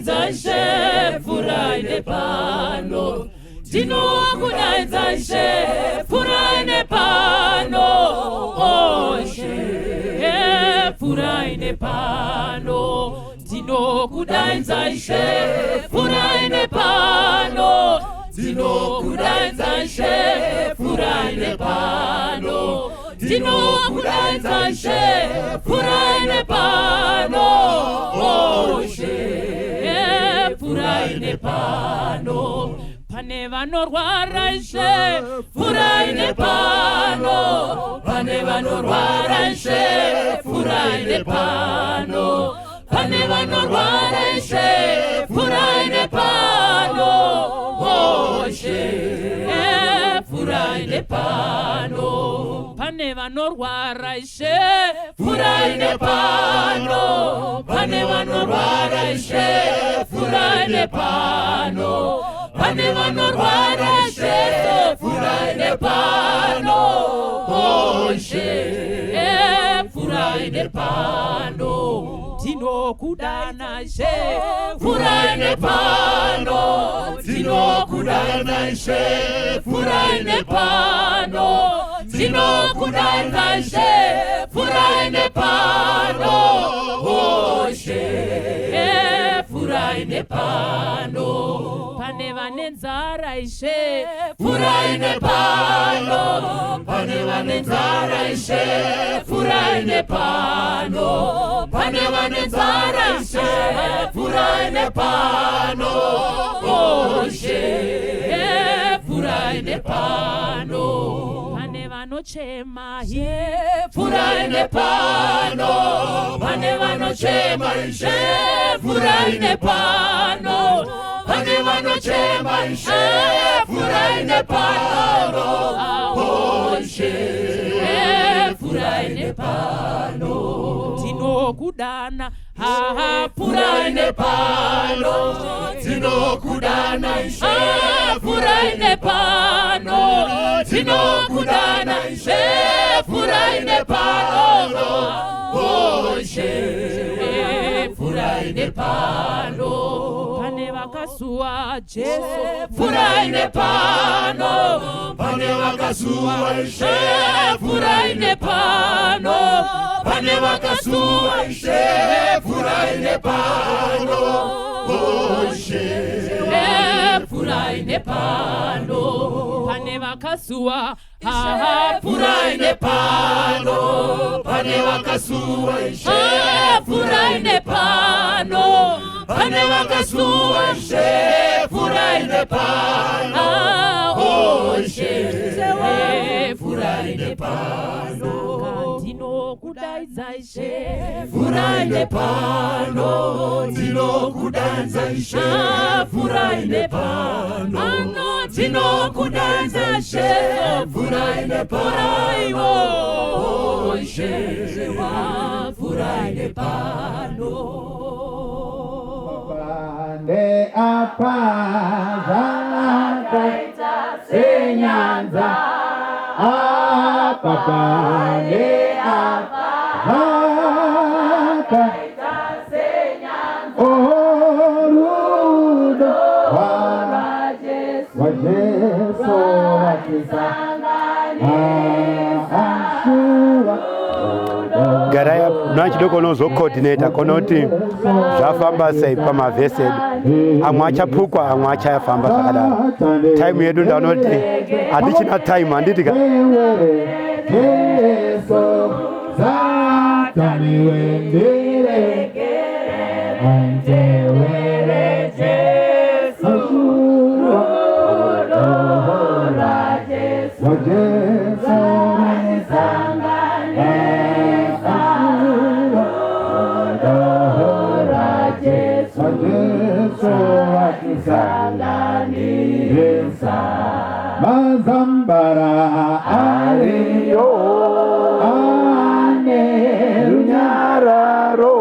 Ndinokudaidza Ishe, pfuurai nepano. Ndinokudaidza Ishe, pfuurai nepano. Oh, Ishe, pfuurai nepano. Ndinokudaidza Ishe, pfuurai nepano. Ndinokudaidza Ishe, pfuurai nepano. Ndinokudaidza Ishe, pfuurai nepano. Oh, Ishe, pfuurai nepano. Pane vanorwara, Ishe, pfuurai nepano. Pane vanorwara, Ishe, pfuurai nepano. Pane vanorwara, Ishe, pfuurai nepano. Oh, Ishe, pfuurai nepano. Pane vanorwara, Ishe, pfuurai nepano. Pane vanorwara, Ishe, pfuurai nepano. Pane vanorwara, Ishe, pfuurai nepano. Oh, Ishe, pfuurai nepano. Tinokudana, Ishe, pfuurai nepano. Tinokudana, Ishe, pfuurai nepano. Tinokudana, Ishe, pfuurai nepano. Oh, Ishe, pfuurai nepano. Pane vane nzara, Ishe, pfuurai nepano. Pane vane nzara, Ishe, pfuurai nepano. Pane vane nzara, Ishe, pfuurai nepano. Oh, Ishe, pfuurai nepano. Pane vanochema, pfuurai nepano. Pane vanochema, Ishe, pfuurai nepano. Pane vanochema, Ishe, pfuurai nepano. Oh, Ishe, pfuurai nepano. Tinokudana, haha, pfuurai nepano. Tinokudana, Ishe, pfuurai nepano. Tinokudana, Ishe, pfuurai nepano. Oh, Ishe, pfuurai nepano. Pane vakasuwa, Jesu, pfuurai nepano. Pane vakasuwa, Ishe, pfuurai nepano. Pane vakasuwa, Ishe, pfuurai nepano. Oh, Ishe, pfuurai nepano. Pane vakasuwa, haha, pfuurai nepano. Pane vakasuwa, Ishe, pfuurai nepano. Pane vakasuwa, Ishe, pfuurai nepano. Oh, Ishe, pfuurai nepano. Ndinokudaidza, Ishe, pfuurai nepano. Ndinokudaidza, Ishe, pfuurai nepano. Ndinokudaidza, Ishe, pfuurai nepano. Oh, Ishe, pfuurai nepano. Pande apa zvakaita senyanza, apa pande apa zvakaita. Oh, rudo rwaJesu rwatisanganisa. Garai nachidoko unozocoordinata konoti zvafamba sei pamavhesi edu. Amwe achapukwa, amwe achayafamba zvakadaro. Time yedu ndanoti hatichina time, handiti ka? Jesu, Satani wendiregere, andewere Jesu, rudo rwaJesu rwatisanganisa, rudo rwaJesu rwatisanganisa. Mazambara ariyo ane runyararo,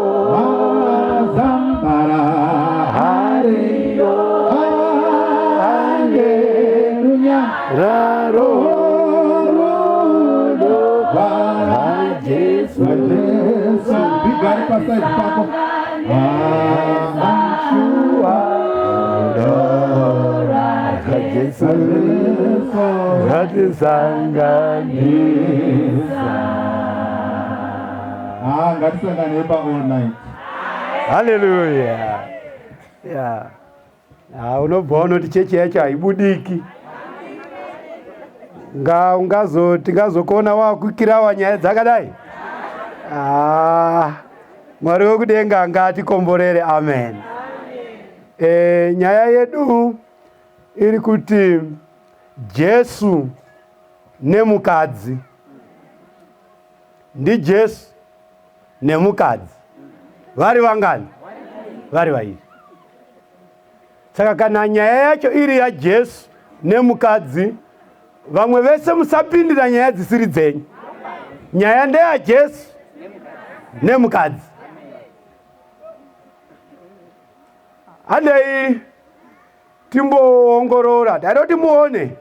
mazambara ariyo ane runyararo, rudo rwaJesu. Bigari paside pako. Sure. Jesu zvatisanganisa. Ah, ngatisangane pa all night. Haleluya. Yeah. Ah, unobva unoti chechi yacho haibudiki. Nga ungazo tingazokona wakukirawa nyaya dzakadai. Ah, Mwari wekudenga ngaatikomborere. Amen. E, nyaya yedu iri kuti Jesu nemukadzi. NdiJesu nemukadzi. Vari vangani? Vari vairi. Saka kana nyaya yacho iri yaJesu nemukadzi, vamwe vese musapindira nyaya dzisiri dzenyu. Nyaya ndeyaJesu nemukadzi. Handei timboongorora, taida kuti muone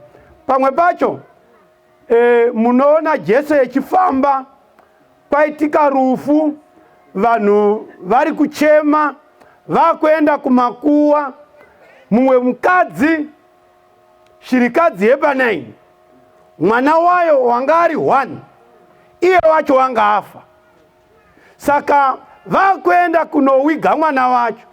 pamwe pacho munoona Jesu echifamba, kwaitika rufu, vanhu vari kuchema, vakuenda kumakuwa. Mumwe mukadzi, shirikadzi yepaNaini, mwana wayo wanga ari 1, iye wacho wanga afa. Saka vakuenda kunowiga mwana wacho.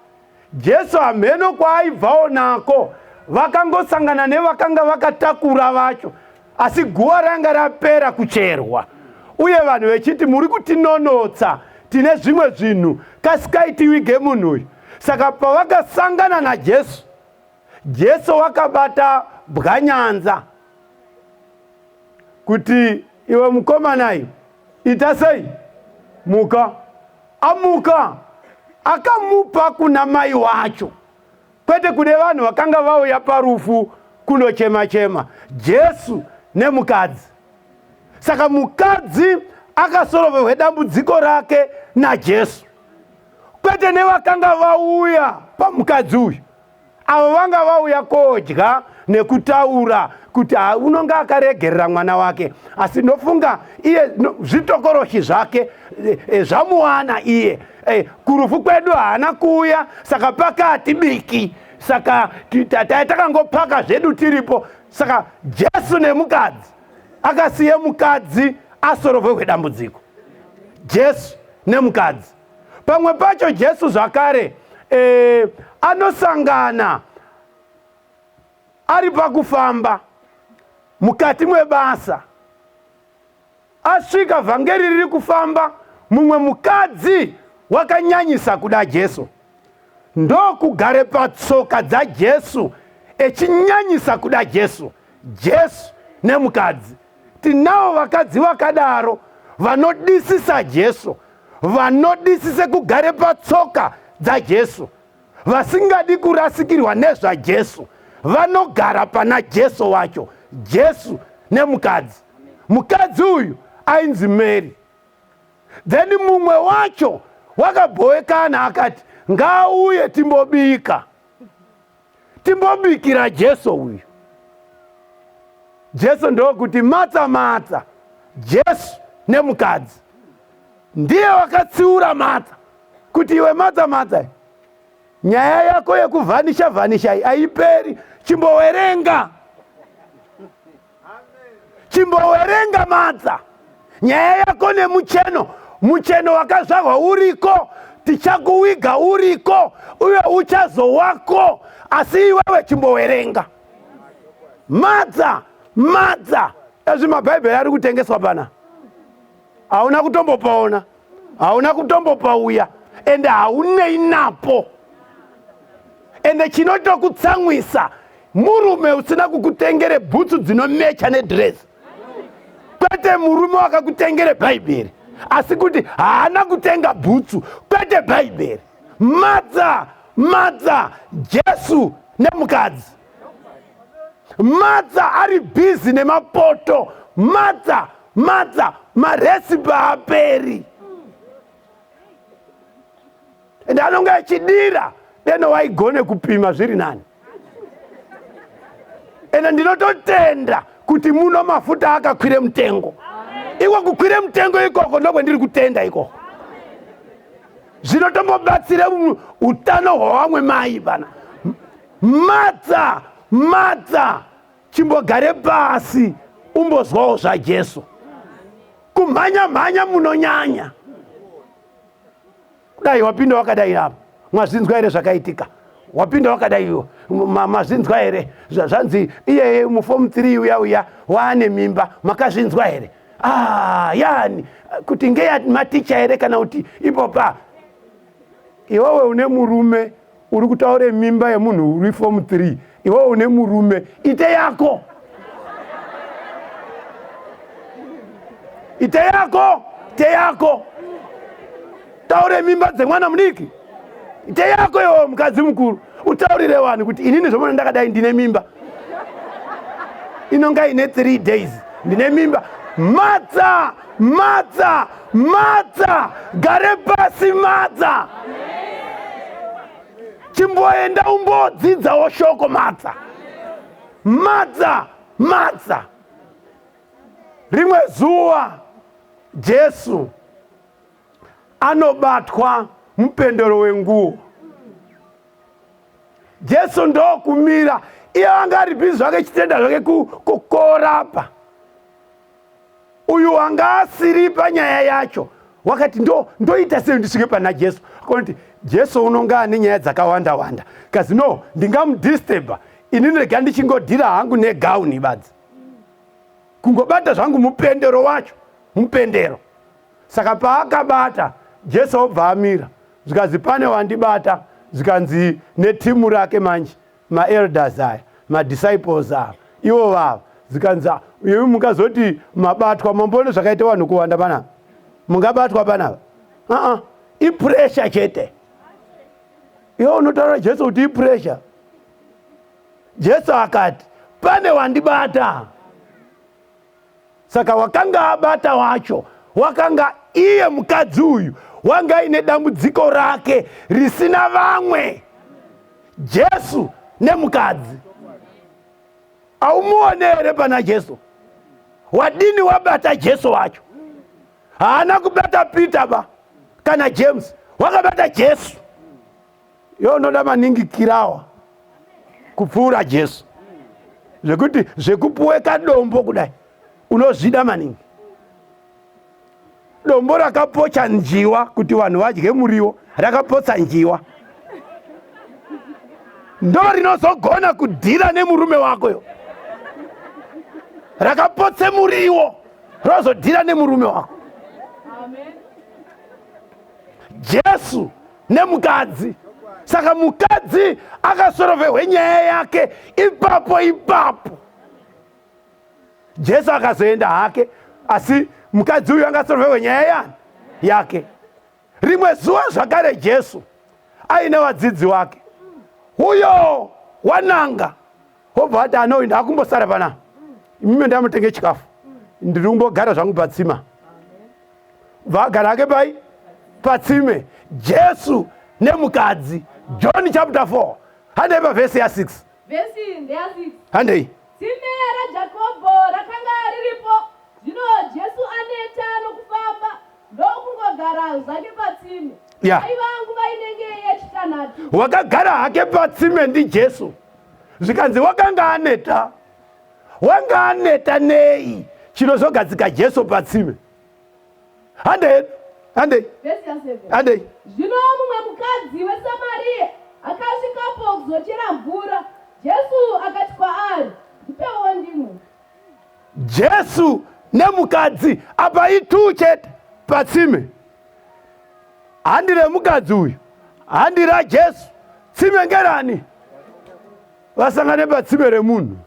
Jesu hamheno kwaaibvawo nako, vakangosangana nevakanga vakatakura vacho, asi guva ranga rapera kucherwa. Uye vanhu vechiti, muri kutinonotsa, tine zvimwe zvinhu, kasikai tiwige munhu uyu. Saka pavakasangana naJesu, Jesu wakabata bwanyanza kuti, iwe mukomana iwe, ita sei? Muka. Amuka, akamupa kuna mai wacho, kwete kune vanhu vakanga vauya parufu kunochema-chema. Jesu nemukadzi. Saka mukadzi akasoroverwe dambudziko rake naJesu, kwete nevakanga vauya pamukadzi uyu. Avo vanga vauya kodya nekutaura kuti unonga akaregerera mwana wake, asi ndofunga iye zvitokoroshi zvake zvamuwana iye. Kurufu kwedu haana kuuya, saka pakati biki, saka takangopaka zvedu tiripo. Saka Jesu nemukadzi akasiye mukadzi asorovehwe dambudziko. Jesu nemukadzi. Pamwe pacho Jesu zvakare anosangana ari pakufamba mukati mwebasa. Asvika vhangeri riri kufamba, mumwe mukadzi wakanyanyisa kuda Jesu, ndokugare patsoka dzaJesu echinyanyisa kuda Jesu. Jesu nemukadzi. Tinavo vakadzi vakadaro vanodisisa Jesu, vanodisise kugare patsoka dzaJesu, vasingadi kurasikirwa nezvaJesu, vanogara pana Jesu wacho. Jesu nemukadzi. Mukadzi uyu ainzi Mary. Then mumwe wacho wakabhowekana akati, ngauye timbobika, timbobikira Jesu uyu. Jesu ndokuti matsa matsa. Jesu nemukadzi ndiye wakatsiura Martha kuti, iwe Martha Martha, nyaya yako yekuvhanisha vhanisha haiperi, chimbowerenga, chimbowerenga Martha, nyaya yako nemucheno, mucheno wakazvarwa uriko, tichakuwiga uriko, uye uchazowako, asi iwewe chimbowerenga. Martha Martha, ezvi mabhaibheri ari kutengeswa pana, hauna kutombopaona, hauna kutombopauya, ende haunei napo. Ende chinotokutsamwisa, murume usina kukutengere bhutsu dzinomecha nedress, kwete murume wakakutengere bhaibheri, asi kuti haana kutenga bhutsu, kwete bhaibheri. Martha Martha, Jesu nemukadzi. Martha ari busy nemapoto. Martha Martha, maresipi haaperi, ende anonge achidira deno waigone kupima zviri nani. Ende ndinototenda kuti muno mafuta akakwire mutengo. Iko kukwire mutengo ikoko ndokwendiri kutenda ikoko, zvinotombobatsira utano hwavamwe mai pana. Martha Martha, Chimbogare pasi umbozwawo zvaJesu. Kumhanya mhanya munonyanya. Kudai wapinda wakadai apa, mwazvinzwa here zvakaitika? Wapinda wakadai iwo, mazvinzwa here? Zvanzi iyeye mufomu 3 uya uya waane mimba, makazvinzwa here? Ah, yani kuti ngeya maticha here kana kuti ipopa iwewe une murume uri kutaure mimba yemunhu uri fomu 3, iwewe une murume, ite yako, ite yako, ite yako, taure mimba dzemwana mudiki, ite yako iwewe mukadzi mukuru, utaurire vanhu kuti inini zvomona ndakadai ndine mimba inonga ine 3 days, ndine mimba. Matsa, matsa, matsa, gare pasi matsa, chimboenda umbodzidzawo shoko matsa, matsa, matsa. Rimwe zuva Jesu anobatwa mupendero wenguo. Jesu ndokumira, iye anga ari bhizi zvake chitenda zvake kukorapa. Uyu anga asiri panyaya yacho, wakati ndoita sei ndisvike pana Jesu? Akaona kuti Jesu unonga ane nyaya dzakawanda wanda, kazi no, ndingamudisturba inini, rega ndichingodhira hangu negauni badzi, kungobata zvangu mupendero wacho, mupendero. Saka paakabata, Jesu obva amira, zvikanzi pane wandibata, zvikanzi netimu rake manje, maelders aya, madisciples ava, ivo vava, zvikanzi imi mungazoti mabatwa, mamboone zvakaita vanhu kuwanda panapa, mungabatwa panapa? Aa, ipressure chete. Iwe unotaura Jesu kuti ipressure. Jesu akati pane wandibata. Saka wakanga abata wacho wakanga iye mukadzi uyu wanga aine dambudziko rake risina vamwe, Jesu nemukadzi. Aumuone here pana Jesu? Wadini wabata Jesu wacho? Haana kubata Peter ba kana James, wakabata Jesu. Iwe unoda maningi kirawa kupfuura Jesu, zvekuti zvekupuwe kadombo kudai unozvida maningi. Dombo rakapocha njiwa kuti vanhu vadye muriwo, rakapotsa njiwa, ndo rinozogona kudhira nemurume wako yo. Rakapotse muriwo rozodhira nemurume wako. Amen. Jesu nemukadzi. Saka mukadzi akasorovehwe nyaya yake ipapo ipapo. Jesu akazoenda hake, asi mukadzi uyu angasorovehwe nyaya yani yake. Rimwe zuva zvakare Jesu aine vadzidzi wake, uyo wananga wobva ati anoyi ndakumbosara pana imimi, ndamutenge chikafu, ndiri kumbogara zvangu patsima. Vagara hake pai patsime, Jesu nemukadzi. John chapter 4, handei pavhesi ya 6. Vhesi ndeya 6. Handei. Tsime raJakobho rakanga riripo. Zvino Jesu aneta nokufamba, ndokungogara zvake patsime. Aiva nguva inenge yechitanhatu. Wakagara hake patsime ndiJesu, zvikanzi wakanga aneta. Wanga aneta nei chinozogadzika Jesu patsime? Handei, handei, Vhesi ya 7. handei. Zvino mumwe mukadzi weSamaria akasvikapo kuzochera mvura. Jesu akati kwaari, ndipewo ndimwe. Jesu nemukadzi apa itu chete patsime. Handi remukadzi uyu, handi raJesu. Tsime ngerani? Vasangane patsime remunhu.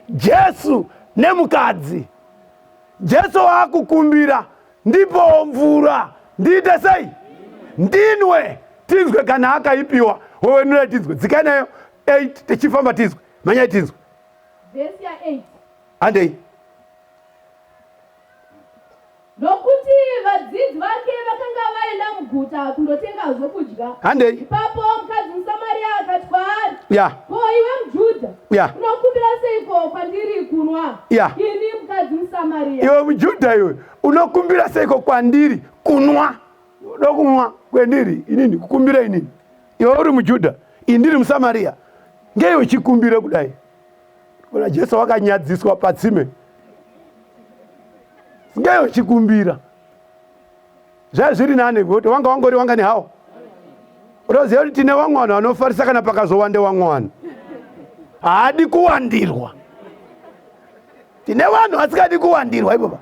Jesu nemukadzi. Jesu waakukumbira, ndipowo mvura ndiite sei? Ndinwe. Tinzwe kana akaipiwa. Wewenura tinzwe. Dzikai nayo 8 tichifamba tinzwe. Manyai tinzwe. Vhesi ya 8. Handei. Nokuti vadzidzi vake vakanga vaenda muguta kundotenga zvokudya. Handei. Ipapo mukadzi muSamaria akati kwaari, Ya. Ko iwe muJudha, Ya. unokumbira seiko kwandiri kunwa? Ya. Ini mukadzi muSamaria. Iwe muJudha iwe, unokumbira seiko kwandiri kunwa? Unokunwa kwendiri inini, kukumbira inini. Iwe uri muJudha, ini ndiri muSamaria. Ngei uchikumbira kudai? Kuna Jesu wakanyadziswa patsime. Ngeyo chikumbira. Zvai zviri nani kuti wanga wangori wanga nehawo. Unoziva kuti tine vamwe vanhu vanofarisa kana pakazowande vamwe vanhu. Haadi kuwandirwa. Tine vanhu vasikadi kuwandirwa ipopa.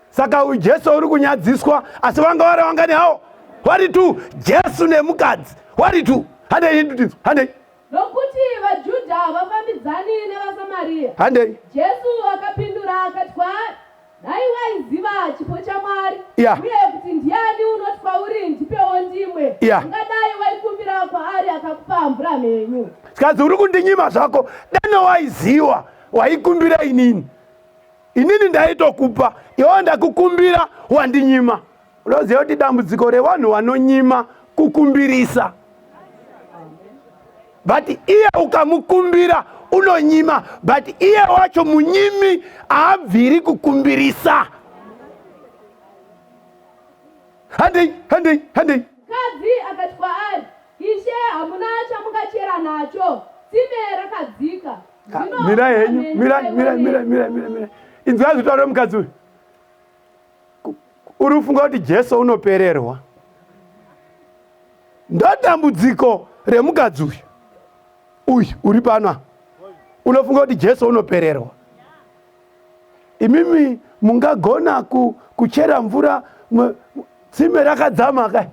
Saka uyu Jesu uri kunyadziswa asi vanga vari vangani hawo? Vari tu Jesu nemukadzi. Vari tu. Handei ndutidzo. Handei. Nokuti vaJudha havafambidzani nevaSamaria. Handei. Jesu akapindura akati kwaari, Dai waiziva chipo chaMwari, Yeah. uye kuti ndiani unoti kwauri, Ndipewo ndimwe, Yeah. ungadai waikumbira kwaari akakupa mvura mhenyu. Zvikanzi uri kundinyima zvako. Dai waiziwa waikumbira inini. Inini ndaitokupa, iwewe ndakukumbira wandinyima. Unoziva kuti dambudziko revanhu vanonyima kukumbirisa. But iye ukamukumbira unonyima, but iye wacho munyimi haabviri kukumbirisa. Handei, handei, handei. Mukadzi akati kwaari, Ishe, hamuna chamungachera nacho, tsime rakadzika. Zvino Mirai henyu, mhenyu mirai, mirai, mirai, mirai, mirai, mirai. Inzwai zvitaura mukadzi uyu. Uri kufunga kuti Jesu unopererwa. Ndodambudziko remukadzi uyu. Uyu uri pano. Unofunga kuti Jesu unopererwa. Imimi mungagona kuchera mvura tsime rakadzama kai.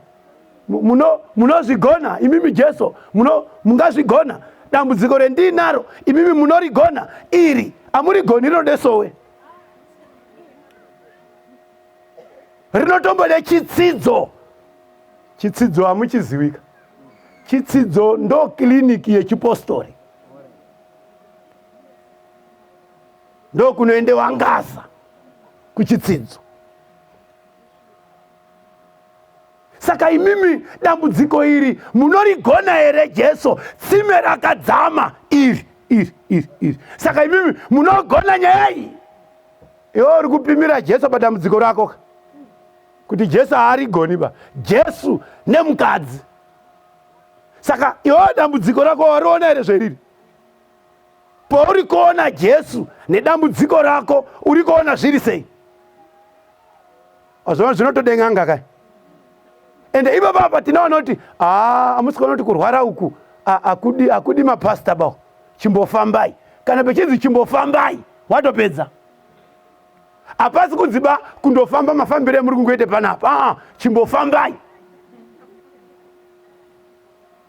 Munozvigona imimi Jesu, mungazvigona. Dambudziko rendinaro imimi munorigona, iri amurigoni rinode sowe. Rinotombode chitsidzo. Chitsidzo hamuchiziwika. Chitsidzo ndo kliniki yechipostori. Ndo kunoendewa ngaza kuchitsidzo. Saka imimi dambudziko iri munorigona here Jesu? Tsime rakadzama iri iri iri iri. Saka imimi munogona nyaya iyi? Iwe uri kupimira Jesu padambudziko rako ka? Kuti Jesu haarigoni ba. Jesu nemukadzi. Saka iwe dambudziko rako wariona here zveriri? Pauri kuona Jesu nedambudziko rako uri kuona zviri sei? Azvona zvinotodenganga kai. Ende ipapa apa tinoona kuti haa amusi kuona kuti kurwara uku akudi akudi mapastor ba. Chimbofambai. Kana pechinzi chimbofambai watopedza. Hapasi kunzi ba kundofamba mafambiro emuri kungoite panapa. Ah, chimbofambai.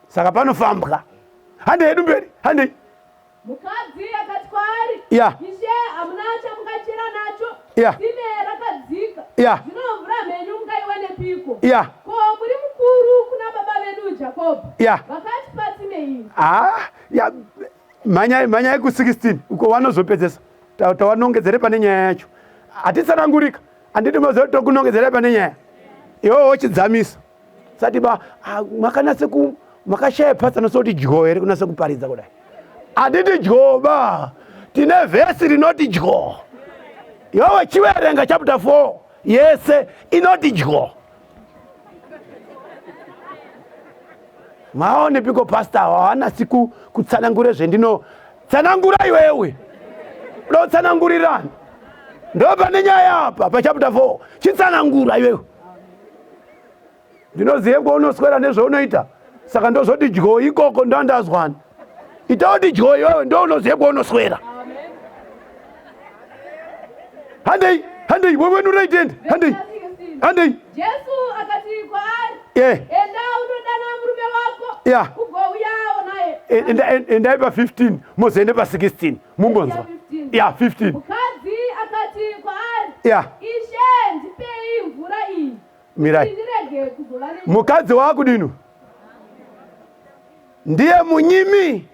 Saka panofambwa. Hande hedu mberi, hande. Mukadzi akati kwaari, Yeah. Ishe, hamuna chamungachera nacho, Yeah. tsime rakadzika. Yeah. Zvino mvura mhenyu mungaiwanepiko? Yeah. Ko muri mukuru kuna baba vedu Jakobho, Yeah. vakatipa tsime iri. Ah, ya mhanyai mhanyai ku 16 uko vanozopedzesa. Tawanongedzere pane nyaya yacho. Hatitsanangurika. Handiti maziva kuti tokunongedzera pane nyaya. Iwewe wochidzamisa. Sati ba ah, makanase ku makashaya pasi anose kuti dyo here kunase kuparidza kudai. Handiti dyo ba. Tine vhesi rinoti dyo. Iwewe chiverenga chapter 4 yese inoti dyo. Maonepiko pastor hawana siku kutsanangura zvendino tsanangura iwewe. Uda kutsanangurirani? Ndo pane nyaya apa pa chapter 4. Chitsanangura iwewe. Ndinoziva kwaunoswera nezvaunoita. Saka ndozoti dyo ikoko ndandazwani. Ita kuti dyo iwewe ndo unoziva kwaunoswera. Handei, handei, wewe nureitende. Handei. Handei. Jesu akati kwaari, Yeah. Enda undodana murume wako, Yeah. ugouyawo naye. Endai pa 15 mozoende pa 16 mumbonzwa. 15. Yeah, 15. Mukadzi akati kwaari, Yeah. Ishe, ndipei mvura iyi, Mirai. kuti ndirege kuzova ne Mukadzi waakudini? Ndiye munyimi.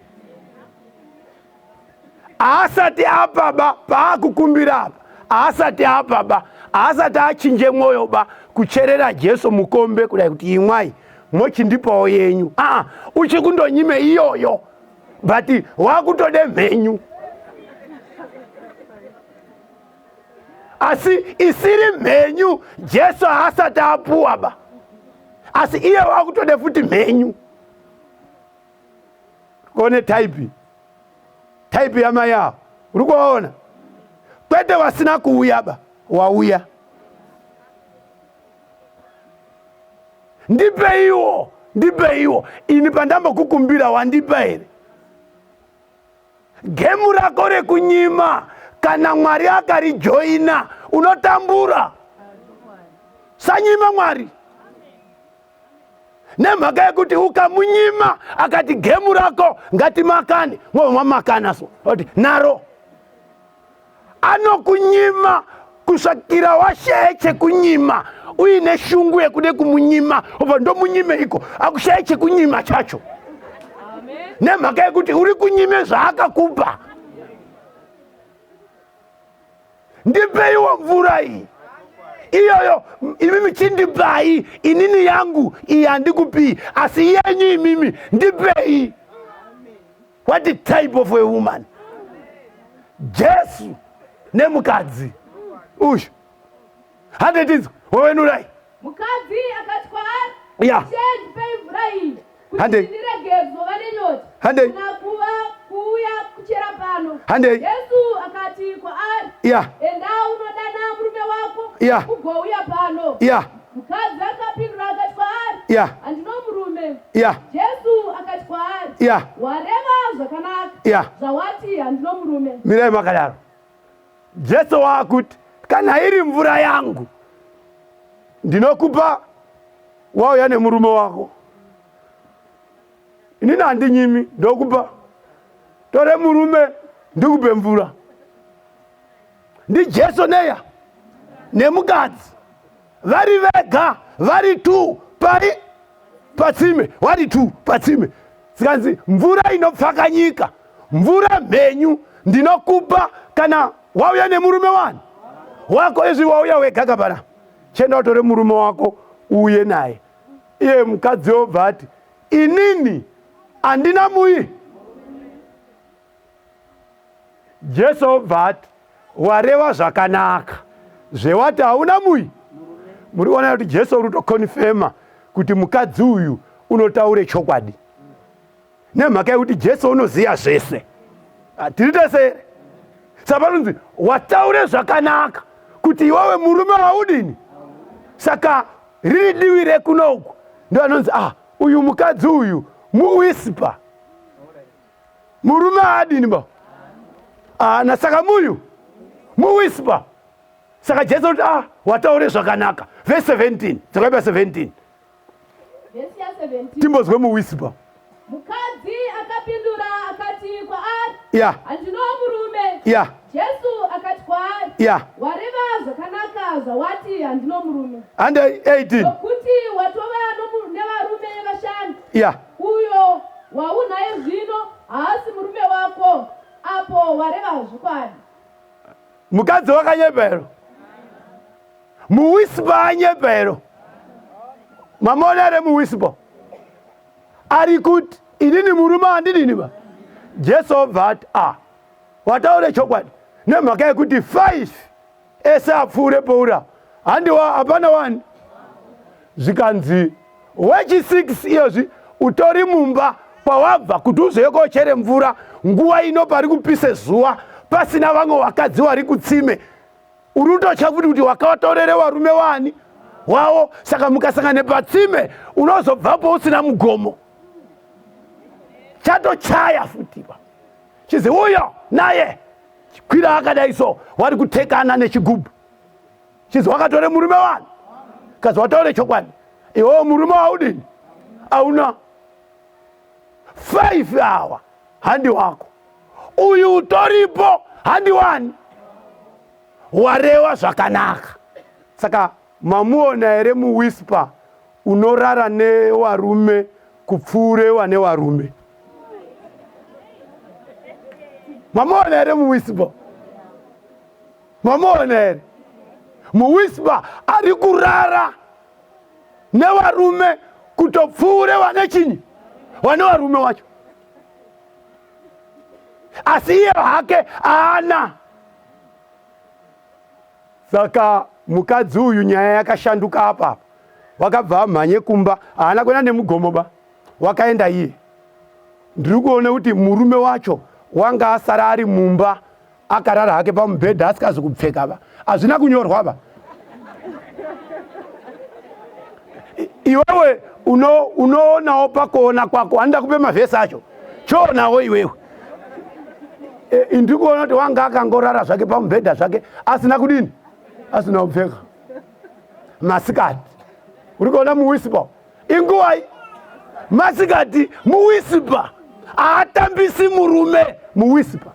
Haasati apa ba paakukumbira apa. Haasati apa ba. Haasati achinje mwoyo ba kucherera Jesu mukombe kudai kuti imwai mochindipawo yenyu. Ah, uchi kundonyime iyoyo. But wakutode mhenyu. Asi isiri mhenyu Jesu haasati apuwa ba. Asi iye wakutode futi mhenyu. Kone type. Type yamai avo. Uri kuvaona? Kwete vasina kuuya ba, wauya. Ndipeiwo, ndipeiwo. Ini pandambokukumbira wandipa here? Gemu rako rekunyima kana Mwari akarijoina unotambura. Sanyima Mwari. Nemhaka yekuti ukamunyima akati gemu rako ngatimakane, mobva mamakana so. Oti naro. Anokunyima kusvikira washaya chekunyima uine shungu yekude kumunyima obva ndomunyimeiko akushaya chekunyima chacho nemhaka yekuti uri kunyime zvaakakupa ndipeiwo mvura iyi iyoyo imimi chindipai inini yangu iyi handikupii asi yenyu imimi ndipei What a type of a woman. Jesu nemukadzi uyu. Hande tinzwe wewenurai. Mukadzi akati kwaari, Yeah. Ishe, ndipei mvura iyi kuti Hande. ndirege kuzova nenyota Hande. kana kuva kuuya kuchera pano. Hande. Jesu akati kwaari, Yeah. Enda unodana murume wako Yeah. ugouya pano. Yeah. Mukadzi akapindura akati kwaari, Yeah. Handino murume. Yeah. Jesu akati kwaari, Yeah. Wareva zvakanaka Yeah. zvawati handino murume. Mirai makadaro. Jesu waakuti kana iri mvura yangu ndinokupa wauya nemurume wako. Inini handinyimi ndokupa. Tore murume ndikupe mvura. Ndi Jesu neya nemukadzi vari vega vari tu pari patsime vari tu patsime zikanzi mvura inopfakanyika mvura mhenyu ndinokupa kana wauya nemurume wani wako izvi wauya wega kapana chienda utore murume wako uuye naye iye mukadzi wobva ati inini handina muyi Jesu obva ati wareva zvakanaka zvewati hauna muyi. Muri kuona kuti Jesu uri kutokonfema kuti mukadzi uyu unotaure chokwadi nemhaka yekuti Jesu unoziva zvese. Ah, tiri tese here? Saka panonzi wataure zvakanaka kuti iwewe murume waudini. Saka riri divi rekuno uku ndo anonzi ah, uyu mukadzi uyu muwispa murume haadini ba haana saka muyu muwispa saka Jesu kuti ah wataure zvakanaka verse 17 dzakaipa 17 Verse ya 17. timbozwe muwispa Mukadzi akapindura akati kwaari, ya Handino murume. ya Jesu akati kwaari, ya Wareva zvakanaka zvawati handino murume. hande 18 Nokuti watova nevarume vashanu. ya Uyo waunaye zvino haasi murume wako, apo wareva zvokwadi. Mukadzi wakanyepero muwispa anyepero mamona here muwispa ari kuti inini murume handidini ba Jesu obva ati a wataure chokwadi nemhaka yekuti 5 ese apfuure poura handiwa hapana wani zvikanzi wechi 6 iyozvi utori mumba kwawabva kuti uzouye kochere mvura nguva ino pari kupise zuva pasina vamwe vakadzi vari kutsime uri kutotya futi kuti wakatorere varume wani wavo saka mukasangane patsime unozobvapo usina mugomo chatochaya futi pa chizi uyo naye kwira akadai so wari kutekana nechigubhu chizi wakatore murume wani kazi wataure chokwadi iwewo murume waudini auna 5 awa handi wako uyu utoripo handi wani warewa zvakanaka saka mamuona here muwispa unorara newarume kupfuurewa newarume mamuona here muwispa mamuona here muwispa ari kurara nevarume kutopfuure vane chinyi vane varume wacho asi iye hake haana saka mukadzi uyu nyaya yakashanduka apa wakabva amhanye kumba haana kuenda nemugomo ba wakaenda iye Ndiri kuona kuti murume wacho wanga asara ari mumba akarara hake pamubhedha asikazi kupfeka va. Hazvina kunyorwa va. Iwewe unoonawo pakuona kwako, hanida kupe mavhesi acho. Choonawo iwewe. E, ndiri kuona kuti wanga akangorara zvake pamubhedha zvake asina kudini? Asina kupfeka. Masikati. Uri kuona muwisipo? Inguwai? Masikati muwisipa. Haatambisi murume muwisipa.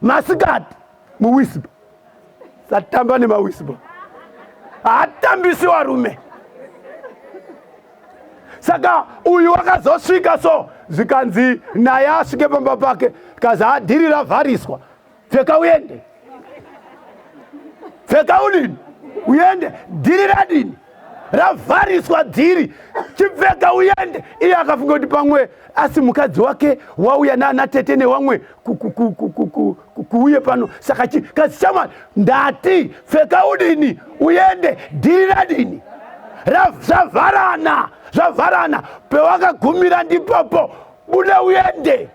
Masikati muwisipa. Satamba nemawisipa. Haatambisi warume. Saka uyu wakazosvika so zvikanzi naye asvike pamba pake kazi adhiri ravhariswa. Pfeka uende. Pfeka udini? Uende. Dhiri radini? Ravhariswa dhiri. Chipfeka uende. Iye akafunga kuti pamwe asi mukadzi wake wauya naana tete newamwe kuuye pano. Saka kazi chamwari ndati pfeka udini uende. Dhiri radini? Zvavharana, zvavharana. Pewakagumira ndipopo. Buda uende.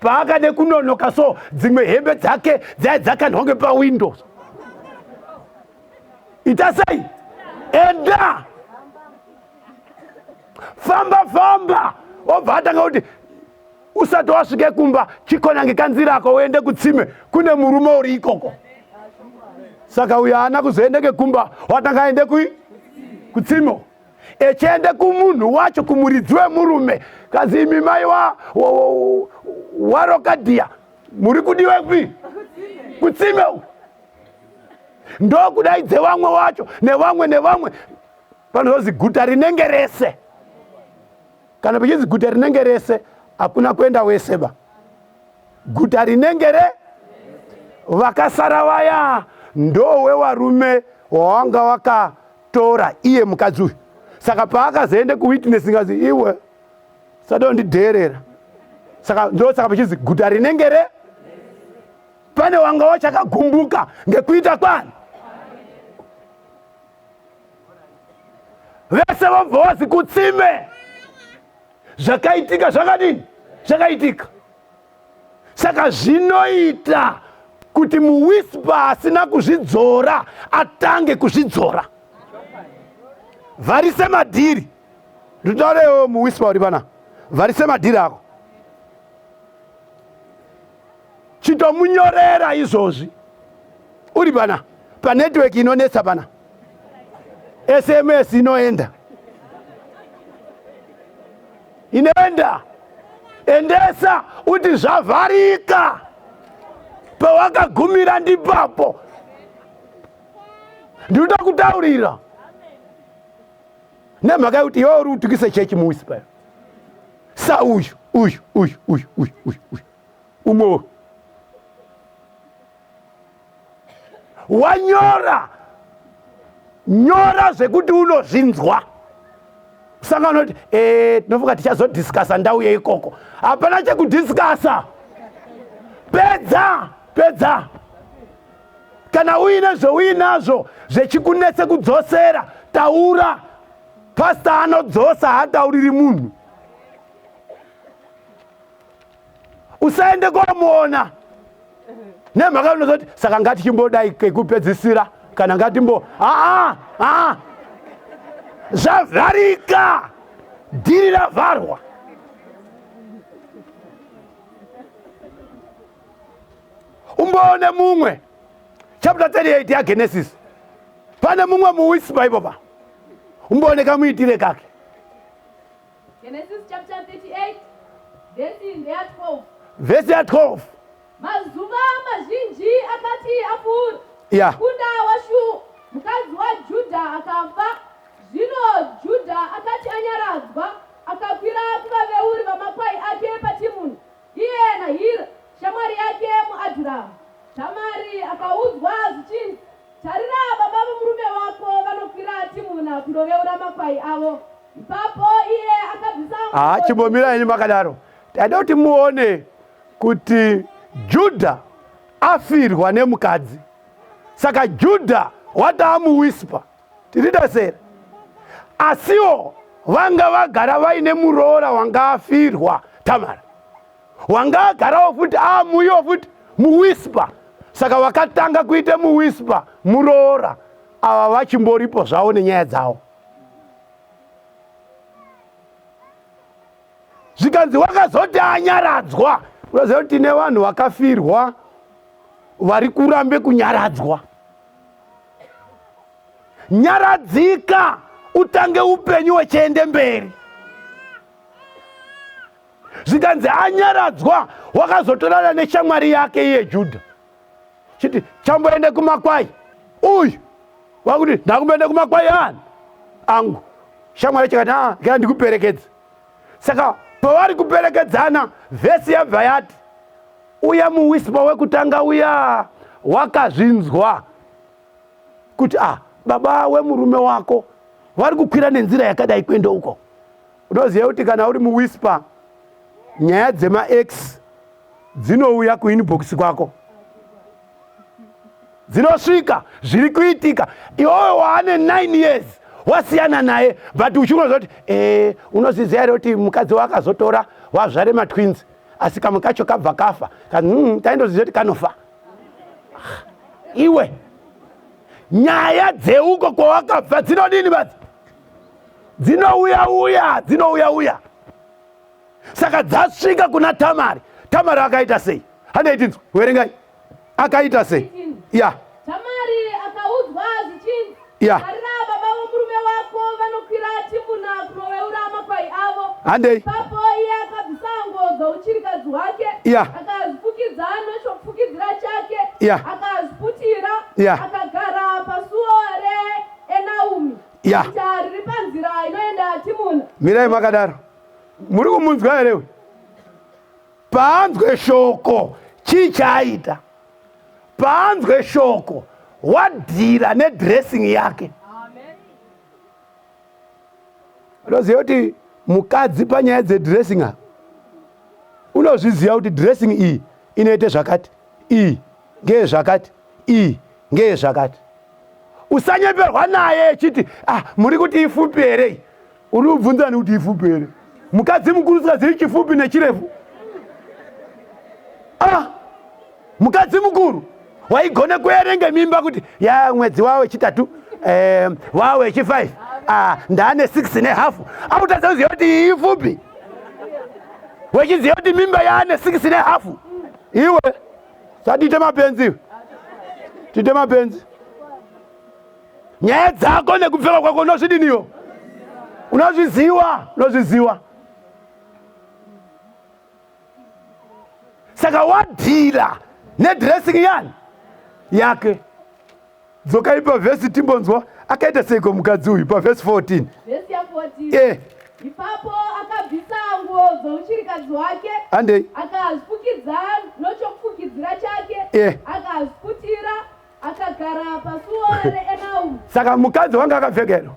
Paakade kunonoka so dzimwe hembe dzake dzai dzakandwa ngepawindow. Ita sei? Enda. Famba famba. Obva atanga kuti usati wasvike kumba chikona ngekanzira ako uende kutsime kune murume uri ikoko. Saka uyo haana kuzoende kekumba watanga aende kui kutsime. Echiende kumunhu wacho kumuridzi wemurume kazi imi mai warokadhiya muri kudiwa kupi kutsime uku ndokudaidze vamwe wacho nevamwe nevamwe panozozi guta rinenge rese. Kana pachinzi guta rinenge rese hakuna kuenda wese ba. Guta rinenge re vakasara vaya ndowe warume wawanga wakatora iye mukadzi uyu. Saka paakazoende kuwitness ngazi iwe sadondidheerera. Saka ndosaka pachinzi guta rinenge re pane wanga wachakagumbuka ngekuita kwani. Vese vobva wazi kutsime. Zvakaitika zvakadini? Zvakaitika. Saka zvinoita kuti muwhisper asina kuzvidzora atange kuzvidzora. Vharise madhiri. Nditaurewo muwhisper uri pana. Vharise madhiri ako. Chitomunyorera izvozvi. Uri pana. Panetwork inonetsa pana. SMS inoenda. Inoenda. Endesa uti zvavharika. Pawakagumira ndipapo. Ndinoda kutaurira. Nemhaka yekuti iwe uri kutukisa chechi muwhisper. Sa uyu, uyu, uyu, uyu, uyu, uyu, uyu. Umwe wanyora nyora zvekuti unozvinzwa. Sangano kuti tinofunga tichazodiscussa ndau yeikoko. Hapana chekudiscussa. Pedza, pedza. Kana uine zveuinazvo zvechikunetse kudzosera, taura. Pastor anodzosa haatauriri munhu. Usaende komuona. Nemhaka unozoti saka ngatichimbodai kekupedzisira kana ngatimbo aa aa zvavharika dhiri ravharwa. Umboone mumwe chapter 38 yaGenesis pane mumwe muwhisper ipopa umboone kamuitire kake. Genesis chapter 38 verse ya 12. Verse ya 12. Mazuva mazhinji akati apfuura, Yeah. mukunda waShu mukadzi waJudha akafa. Zvino Judha akati anyaradzwa, akakwira kuvaveuri vamakwai ake paTimuna, iye naHira shamwari yake muAdhuramu. Tamari akaudzwa zvichinzi, Tarira, baba vomurume wako vanokwira Timuna kundoveura makwai avo. Ipapo iye akabvisa nguo Chimbomira henyu makadaro. Taida kuti muone kuti Judha afirwa nemukadzi. Saka Judha wataamuwhisper. Tiri tese here? Asiwo Vanga vagara vaine muroora wanga afirwa Tamara. Wanga agarawo futi amuiwo futi muwhisper. Saka vakatanga kuita muwhisper muroora ava vachimboripo zvavo nenyaya dzavo. Zvikanzi wakazoti anyaradzwa. Unoziva kuti tine vanhu vakafirwa vari kurambe kunyaradzwa. Nyaradzika utange upenyu wechiende mberi. Zvikanzi anyaradzwa wakazotorana neshamwari yake iye Judha. Chiti chamboende kumakwai. Uyu wakuti ndakumboende kumakwai ani angu. Shamwari chikati ah ngera ndikuperekedze. Saka pavari kuperekedzana vhesi yabva yati uya muwispa wekutanga uya wakazvinzwa kuti ah baba wemurume wako vari kukwira nenzira yakadai kuenda uko. Unoziva kuti kana uri muwhisper nyaya dzemaex dzinouya kuinbox kwako dzinosvika zviri kuitika iwewe waane 9 years wasiyana naye but uchingoziva kuti eh, unoziziva here kuti mukadzi wakazotora wazvare matwins asi kamwe kacho kabva kafa taindoziva kuti kanofa iwe nyaya dzeuko kwawakabva dzinodini badzi dzinouya uya dzinouya uya saka dzasvika kuna Tamari. Tamari akaita sei? Handei tinzwe, verengai. Akaita sei? Ya. Tamari akaudzwa zvichinzi, Ya. Tarira baba vomurume wako vanokwira Timuna kunoveura makwai avo. Handei. Ipapo iye akabvisa nguo dzouchirikadzi hwake, Ya. akazvifukidza nechokufukidzira chake, Ya. akazviputira, Ya. akagara pasuo reEnaumi, Ya. guta riri panzira inoenda Timuna. Mirai makadaro. Muri kumunzwa here uyu? Paanzwe shoko chii chaaita? Paanzwe shoko wadhira nedressing yake. Unoziva kuti mukadzi panyaya dzedressing apa unozviziva kuti dressing iyi inoite zvakati, iyi ngeye zvakati, iyi ngeye zvakati. Usanyeperwa naye echiti ah, muri kuti ifupi here iyi? Uri kubvunzani kuti ifupi here? Mukadzi mukuru usikazivi chifupi nechirefu. Ah, mukadzi mukuru waigona kuerenge mimba kuti ya mwedzi wawo wechitatu eh, wawo wechi5 ah, ndaane 6 nehafu akutadza kuziva kuti iyi ifupi wechiziva kuti mimba yaane 6 nehafu iwe satiite mapenzi iwe tiite mapenzi nyaya dzako nekupfeka kwako unozvidiniwo unozviziwa unozviziwa saka wadhira nedressing yani yake dzokai pavhesi timbonzwa akaita seiko mukadzi uyu pavhesi 14 Vhesi ya 14. eh Ipapo akabvisa nguo dzouchirikadzi hwake, handei akazvifukidza nochokufukidzira chake, Eh. akazviputira, akagara pasuo reEnaumi. Saka mukadzi wanga akapfeka here?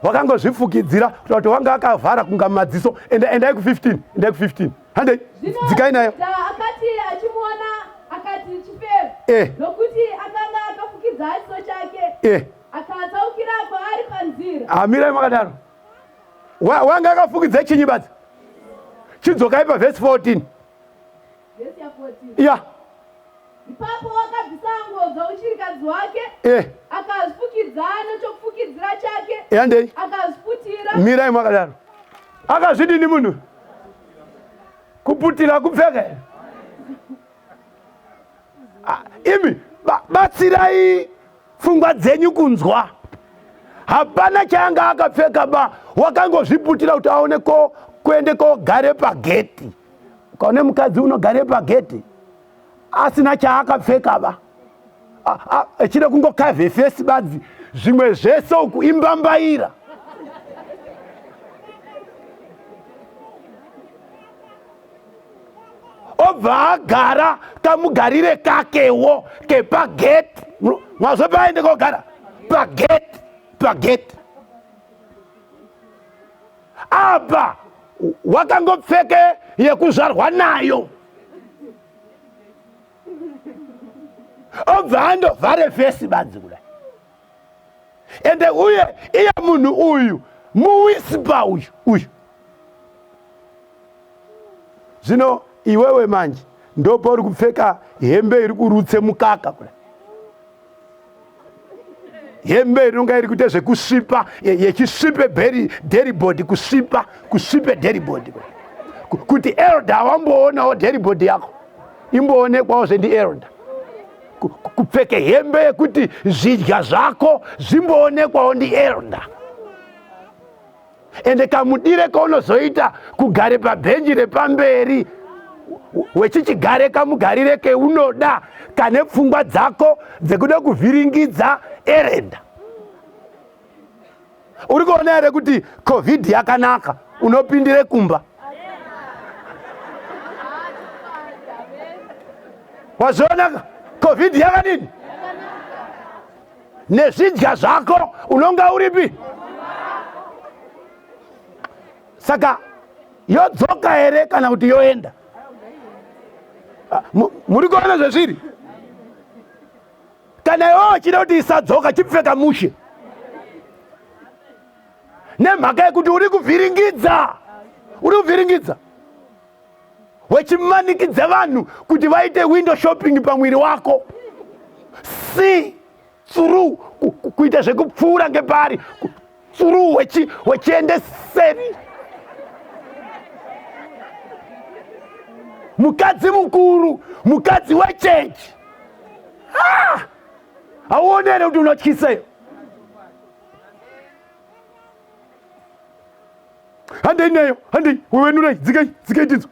Wakangozvifukidzira kuita kuti wanga akavhara kunga madziso. Enda endai ku 15, endai ku 15. Handei. Zvino Dzikai nayo. Judha akati achimuona akati chifeve, Eh. nokuti akanga akafukidza chiso chake, Eh. akatsaukira kwaari panzira. Amirai makadaro. Wanga akafukidza chinyi badzi? Chidzokai pa verse 14. Verse ya 14. Ya. Ipapo wakabvisa nguo dzouchirikadzi hwake, Eh. akazvifukidza nechokufukidzira chake, Yandei. akazviputira. Mirai makadaro. Akazvidini munhu? Kuputira kupfeka here? Ah, imi batsirai pfungwa dzenyu kunzwa. Hapana chaanga akapfeka ba, wakangozviputira kuti aone ko kuende kogare pageti. Ukaone mukadzi unogare pageti asina chaakapfeka ba, echida kungokavhe fesi badzi, zvimwe zvese uku imbambaira. Obva agara kamugarire kakewo kepageti. Mwazopaende kogara pageti, pageti apa wakangopfeke yekuzvarwa nayo, obva andovhare fesi badzi kudai. Ende uye iye munhu uyu Muwhisper uyu uyu. Zvino iwewe manje ndopauri kupfeka hembe iri kurutse mukaka kudai. Hembe inonga iri kuita zvekusvipa yechisvipe beri deribody kusvipa kusvipe deribody kuti elder wamboonawo deribody yako imboonekwawo zvendi elder kupfeke hembe yekuti zvidya zvako zvimboonekwawo ndi elder ende kamudire kaunozoita kugare pabhenji repamberi wechichigare kamugarire keunoda kane pfungwa dzako dzekuda kuvhiringidza erenda uri kuona here kuti covid yakanaka unopindire kumba wazvionaka covid yakadini nezvidya zvako unonga uripi saka yodzoka here kana kuti yoenda ah, muri kuona zvezviri kana iwe uchida kuti isadzoka chipfeka mushe nemhaka yekuti uri kuvhiringidza uri kuvhiringidza wechimanikidza vanhu kuti vaite window shopping pamwiri wako see through kuita zvekupfuura ngepari through wechiendeseri mukadzi mukuru mukadzi wechechi ah! hauone here kuti unotyiseyo handei nayo handei wewenurei dzikei dzikei tinzwa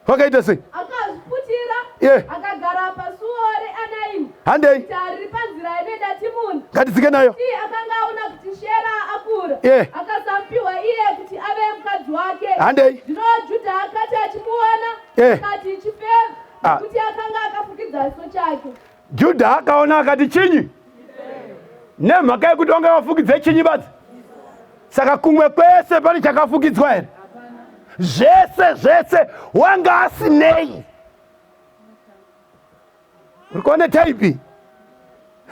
vakaita sei akazviputira yeah. akagara pasuo reanaimu handei guta riri panzira inoenda timuni ngatidzike nayo Ti akanga aona kuti shera akura Yeah. akasamupiwa iye kuti ave mukadzi wake Handei. zvino judha akati achimuona Yeah. akati chifeve Ah. nokuti akanga akafukidza chiso chake Judha akaona akati chinyi nemhaka yekuti wanga wafukidze chinyi badzi saka kumwe kwese pane chakafukidzwa here zvese zvese wanga asinei uri kuona taipi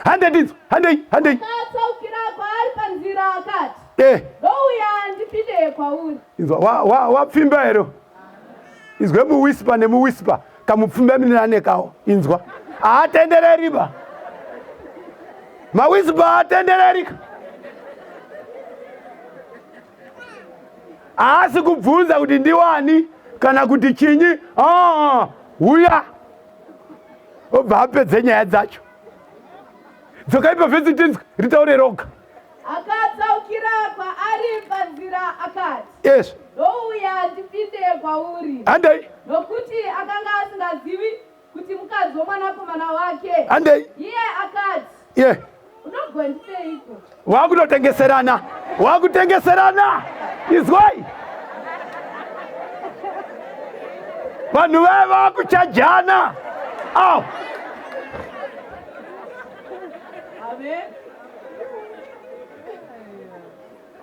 handei ndinzwa handei handei Akatsaukira kwaari panzira akati, eh Ndouya ndipinde kwauri. inzwa wapfimba wa, wa here inzwe muwhisper nemuwhisper kamupfumbaminirane kawo inzwa haatendereriba mawhisper haatendererika haasi kubvunza kuti ndiwani kana kuti chinyi ah, uya obva apedze nyaya dzacho dzokai pavhesi tinzwe ritaure roga Akatsaukira kwaari panzira akati, yes Ndouya ndipinde kwauri. Handei. Nokuti akanga asingazivi kuti mukadzi womwanakomana wake. Handei. Iye akati, Ye. Unogondipeiko? Wakutotengeserana. Wakutengeserana. Izwai. Vanhu vaya vakuchajana. Aw. Amen.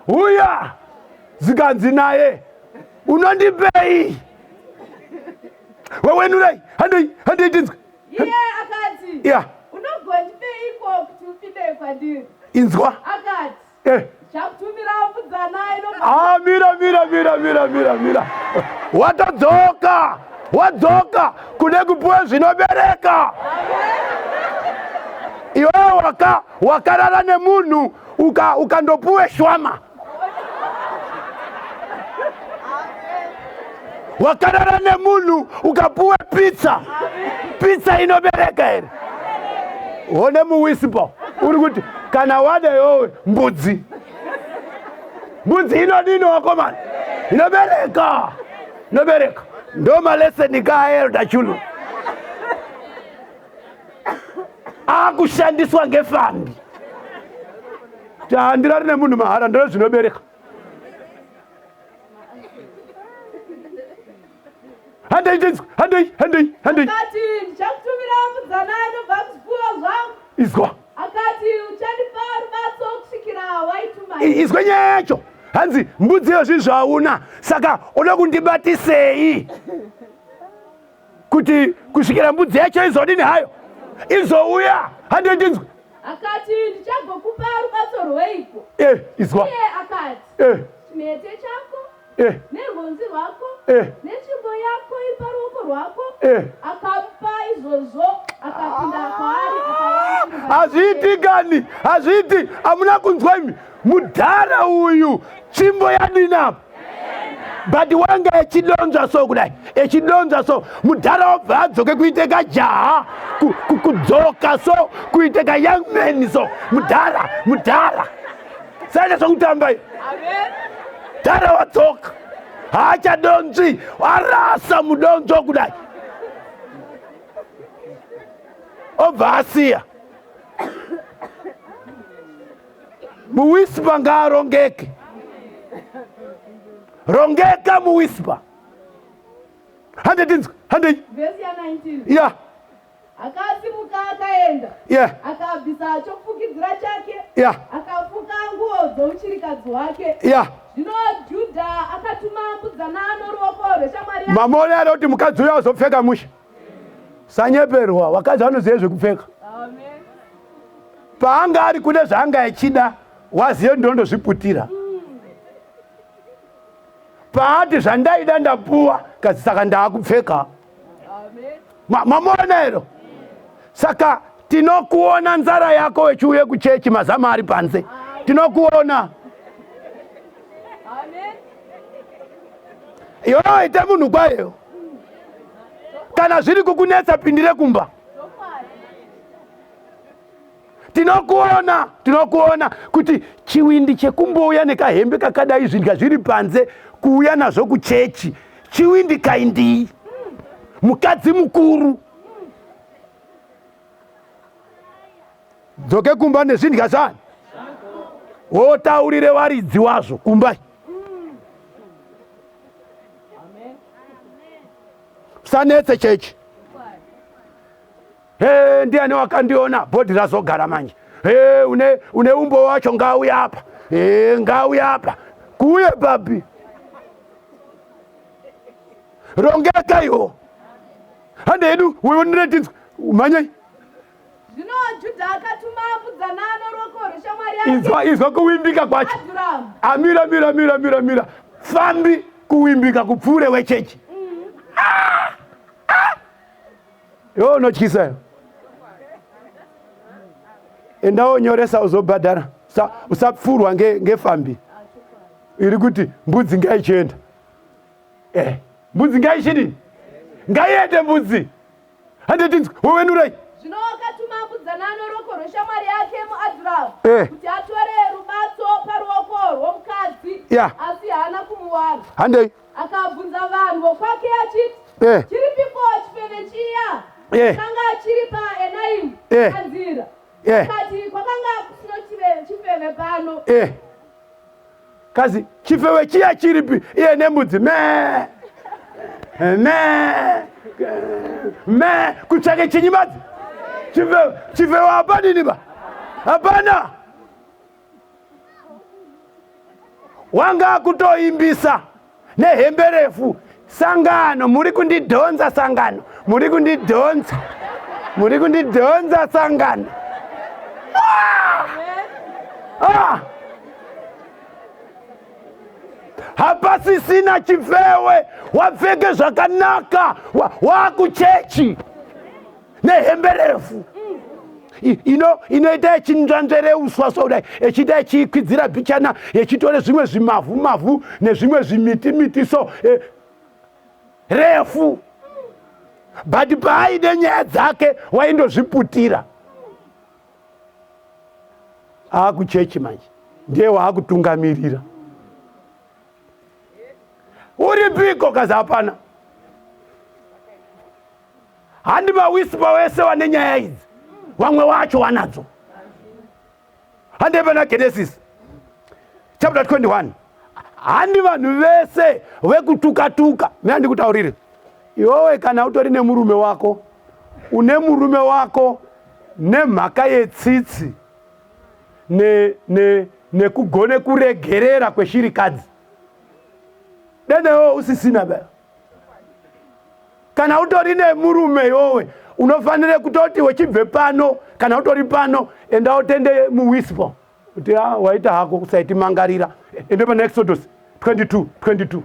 Huya. Zikanzi naye. Unondipei? Wewenurei. Handei, handei tinzwe. Iye akati, Yeah. Unogondipeiko kuti upinde kwandiri? Inzwa. Akati, Eh. Ndichakutumira mbudzana inobva Ah, mira, mira, mira, mira, mira, mira. Watodzoka. Wadzoka kune kupuwe zvinobereka. Iwewe waka wakarara nemunhu uka ukandopuwe shwama. Wakarara nemunhu ukapuwe pizza. Pizza inobereka here? Hone muwisipo uri kuti kana wada iwewe mbudzi. Mbudzi inodini wakomana? Inobereka. Inobereka. Ndo maleseni ka Elder Chulu. Akushandiswa ngefambi. Handirari nemunhu mahara ndiro zvinobereka. Handei ndinzwe, handei, handei, handei. Akati, ndichakutumira mbudzana inobva kuzvipfuwo zvangu. Izwa. Akati, uchandipa rubatso kusvikira waituma. Izwe nyaya yacho. Hanzi mbudzi iyo zvinhu zvauna saka uda kundibatisei kuti kusvikira mbudzi yacho izodini hayo izouya handei ndinzwe. Akati, Ndichagokupa rubatso rweiko? Eh, izwa. Iye akati, Eh, Chimhete chako eh, nerwonzi rwako eh, netsvimbo yako iri paruoko rwako. eh. Akamupa izvozvo, akapinda kwaari, akava Hazviiti kani, hazviiti. Hamuna kunzwa imi, mudhara uyu tsvimbo yadini apa? But wanga echidonzva so kudai, echidonzva so, mudhara wobva adzoke kuite kajaha, kudzoka so kuite ka young man so, mudhara, mudhara saita zvokutamba iyo. Dhara wadzoka, haachadonzvi, arasa mudonzvo kudai, obva asiya. Muwispa ngaarongeke, rongeka muwispa. Hande tinzwe, handei. Vhesi ya 19. Ya. Akasimuka akaenda. Ya. Akabvisa chokufukidzira chake. Ya. Akafuka nguo dzouchirikadzi hwake. Ya. Zvino Judha akatuma mbudzana noruoko rweshamwari yake. Mamona ari kuti mukadzi uyo azopfeka mushe. Sanyeperwa, vakadzi vanoziva zvekupfeka. Amen. Paanga ari kune zvaanga achida, waziye ndondozviputira. Paati zvandaida ndapuwa, kazi saka ndaakupfeka. Mamuona ero? Saka tinokuona nzara yako wechiuye kuchechi mazama ari panze. Tinokuona. Iwewe ita munhu kwayo. Kana zviri kukunetsa pindire kumba. Tinokuona, tinokuona kuti chiwindi chekumbouya nekahembe kakadai zvidya zviri panze kuuya nazvo kuchechi. Chiwindi kaindii? Mukadzi mukuru. Dzoke kumba nezvindya zvani. Wotaurire waridzi wazvo kumba. Usanetse chechi. He, ndiani wakandiona? Bhodhi razogara manje. He, une umbo wacho ngauye apa. He, ngauye apa. Kuuye babi. Rongeka iwo. Hande yedu, weonere tinzwe. Mhanyai. Zvino Judha akatuma mbudzana noruoko rweshamwari yake. Izwa, izwa kuwimbika kwacho. Adhuramu. Amira, mira, mira, mira, mira. Fambi kuwimbika kupfuure wechechi. Ah! Ah! Iwe unotyisa iwe. Enda wonyoresa uzobhadhara. Usapfurwa ngefambi. Iri kuti mbudzi ngaichienda. Mbudzi ngaichidini? Ngaiende mbudzi. Hande tinzwe, wewenurai. Zvino wakatuma mbudzana noruoko rweshamwari yake muAdhuramu kuti atore rubatso paruoko rwomukadzi, asi haana kumuwana. Handei. Akabvunza vanhu vokwake achiti, Chiripiko chifeve chiya chakanga chiri paEnaimu panzira? Akati, Kwakanga kusino chifeve pano. Kazi chifeve chiya chiripi? Iye nembudzi me me me kutsvake chinyi badzi chifeve hapanini ba hapana. Wanga akutoimbisa nehembe refu. Sangano muri kundidhonza, sangano muri kundidhonza, muri kundidhonza sangano. Hapasisina chifewe, wapfeke zvakanaka, wakuchechi nehembe refu. Inoita yechinzvanzvere uswa so kudai, echiita yechiikwidzira bhichana, yechitore zvimwe zvimavhu mavhu nezvimwe zvimiti miti so refu. But paaide nyaya dzake waindozviputira. Aakuchechi manje ndiye waakutungamirira. Uri piko kazi hapana. Handi mawispa wese wane nyaya idzi, vamwe wacho wanadzo. Handi pana Genesis chapter 21. Handi vanhu vese vekutuka-tuka. Mina ndikutaurire iwewe, kana utori nemurume wako, une murume wako nemhaka yetsitsi nekugone kuregerera kweshirikadzi, denewo usisina ba. Kana utori nemurume iwewe Unofanire kutoti wechibve pano kana utori pano enda utende muwispo kuti ah, waita hako kusaitimangarira. Ende pana Exodus 22 22.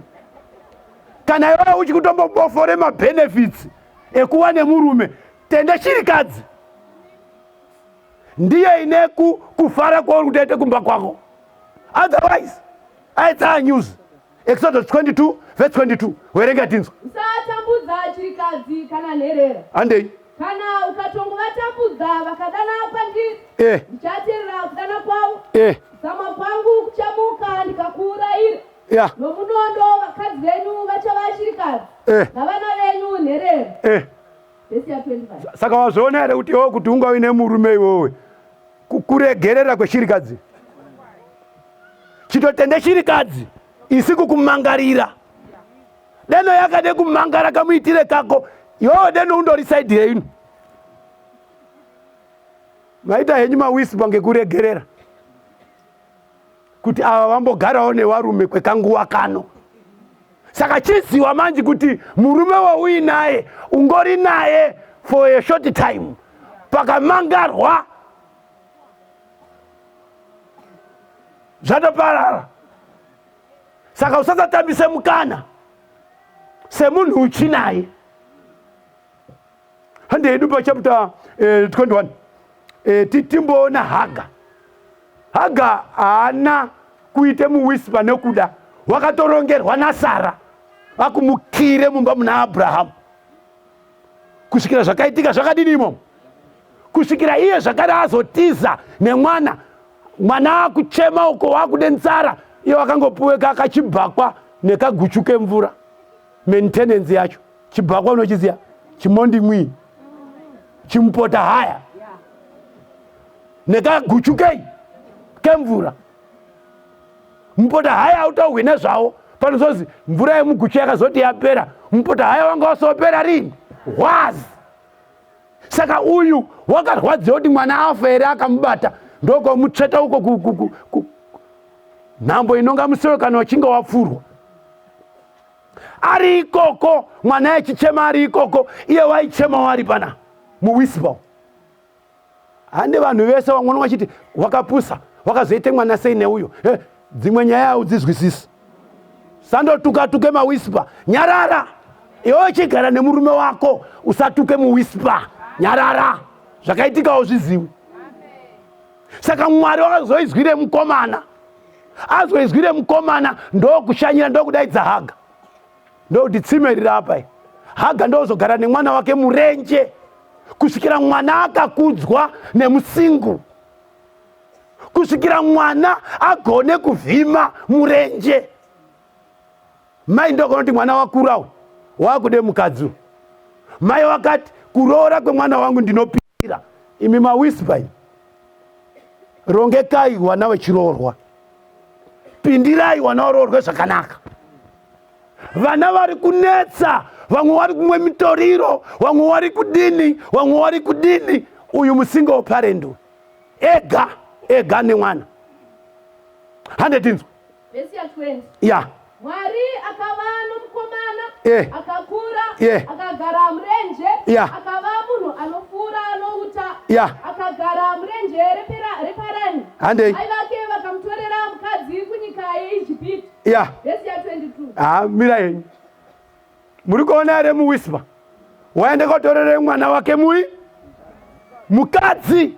Kana iwewe uchikutombobofore mabenefits ekuva nemurume, tende chirikadzi ndiye ine kufara kwauri kutoite kumba kwako. Otherwise aitsaa news. Exodus 22 verse 22 werenga tinzwa. Usatambudza chirikadzi kana nherera. Handei. Kana ukatongovatambudza vakadana kwandiri, ndichateerera kudana kwavo. Kutsamwa kwangu kuchamuka ndikakuurayira. Nomunondo vakadzi venyu vachava chirikadzi, navana venyu nherera. Vhesi ya 25. Saka wazviona here kuti iwewe kuti unga uine murume iwewe kuregerera kwechirikadzi chitotende chirikadzi isi kukumangarira deno yakade kumangara kamuitire kako iwewe deno undori saidi yeino maita henyu mawispa ngekuregerera kuti ava vambogarawo nevarume kwekanguva kano saka chiziwa manje kuti murume wauinaye ungori naye for a short time pakamangarwa zvatoparara saka usasatambise mukana semunhu uchinaye hande yedu pachapter 21 timboona Haga. Haga haana kuite muwispa nekuda wakatorongerwa naSara akumukire mumba muna Abrahamu kusvikira zvakaitika zvakadini imomo kusvikira iye zvakare azotiza nemwana mwana akuchema uko wakude nzara iye wakangopuwe kakachibhakwa nekaguchu kemvura maintenance yacho chibhakwa unochiziya chimondi mwii chimupota haya nekaguchu kei kemvura mupota haya autohwi nezvawo panozozi mvura yemuguchu yakazoti yapera mupota haya wanga wasopera rini hwazi saka uyu wakarwadziwa kuti mwana afa here akamubata ndokomutsveta uko nhambo inonga musewe kana uchinge wapfurwa ari ikoko mwana echichema ari ikoko iye waichema wari pana muwispa hande vanhu vese vamwe vanonga vachiti wakapusa wakazoite mwana sei neuyo dzimwe nyaya haudzizwisisi sandotuka tuke mawispa nyarara iwe uchigara nemurume wako usatuke muwispa nyarara zvakaitikawo zviziwi saka Mwari wakazoizwire mukomana azoizwire mukomana ndokushanyira ndokudaidza Haga ndokuti tsime riri apa Haga ndozogara nemwana wake murenje kusvikira mwana akakudzwa nemusingu kusvikira mwana agone kuvhima murenje mai ndokonoti mwana wakura wakude mukadzi mai wakati kuroora kwemwana wangu ndinopira imi mawispa rongekai wana wechiroorwa pindirai wana waroorwe zvakanaka vana vari kunetsa vamwe vari kumwe mitoriro vamwe vari kudini vamwe vari kudini uyu musingle parent ega ega nemwana hande tinzwa Vhesi ya 20. Ya. Mwari akava nomukomana akakura akagara murenje akava munhu anopfuura nouta akagara murenje reParani. Handei. Mai vake vakamutorera mukadzi kunyika yeIjipiti. Vhesi ya 22. Ah, mira henyu. Muri kuona here muwispa waende kotorere mwana wake mui mukadzi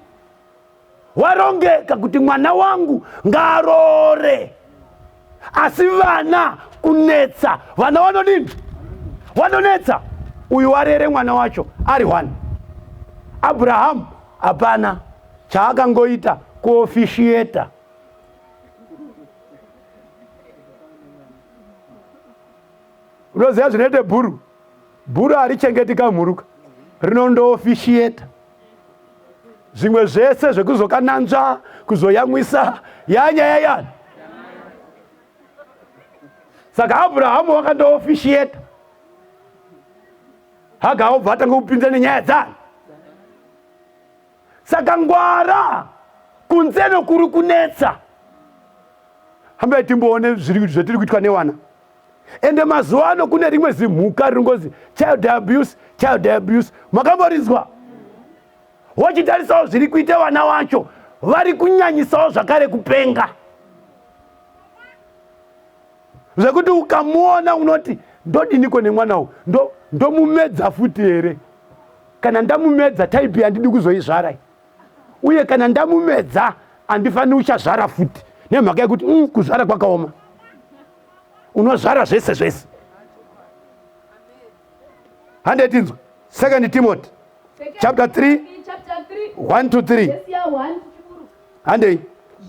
warongeka kuti mwana wangu ngaaroore asi vana kunetsa vana vanodini vanonetsa uyu warere mwana wacho ari one Abrahamu hapana chaakangoita kuofishieta unoziva zvinoite bhuru bhuru harichengeti kamhuruka rinondoofishieta zvimwe zvese zvekuzokananzva kuzoyamwisa yanyaya yani saka Abrahamu wakandoofishieta Haga obva atanga kupinza nenyaya dzani saka ngwara kunze nokuri kunetsa hambai timboone zvatiri kuitwa newana. Ende mazuva ano kune rimwe zimhuka rinongozi child abuse, child abuse. Makamborinzwa? Wochitarisawo zviri kuita vana wacho, vari kunyanyisawo zvakare kupenga. Zvekuti ukamuona unoti ndodiniko nemwana uyu, ndomumedza futi here? Kana ndamumedza type yandidi kuzoizvara iyi. Uye kana ndamumedza andifaniri uchazvara futi nemhaka yekuti kuzvara kwakaoma. Unozvara zvese zvese. Hande tinzwe. 2 Timothy chapter 3 1 to 3. Handei.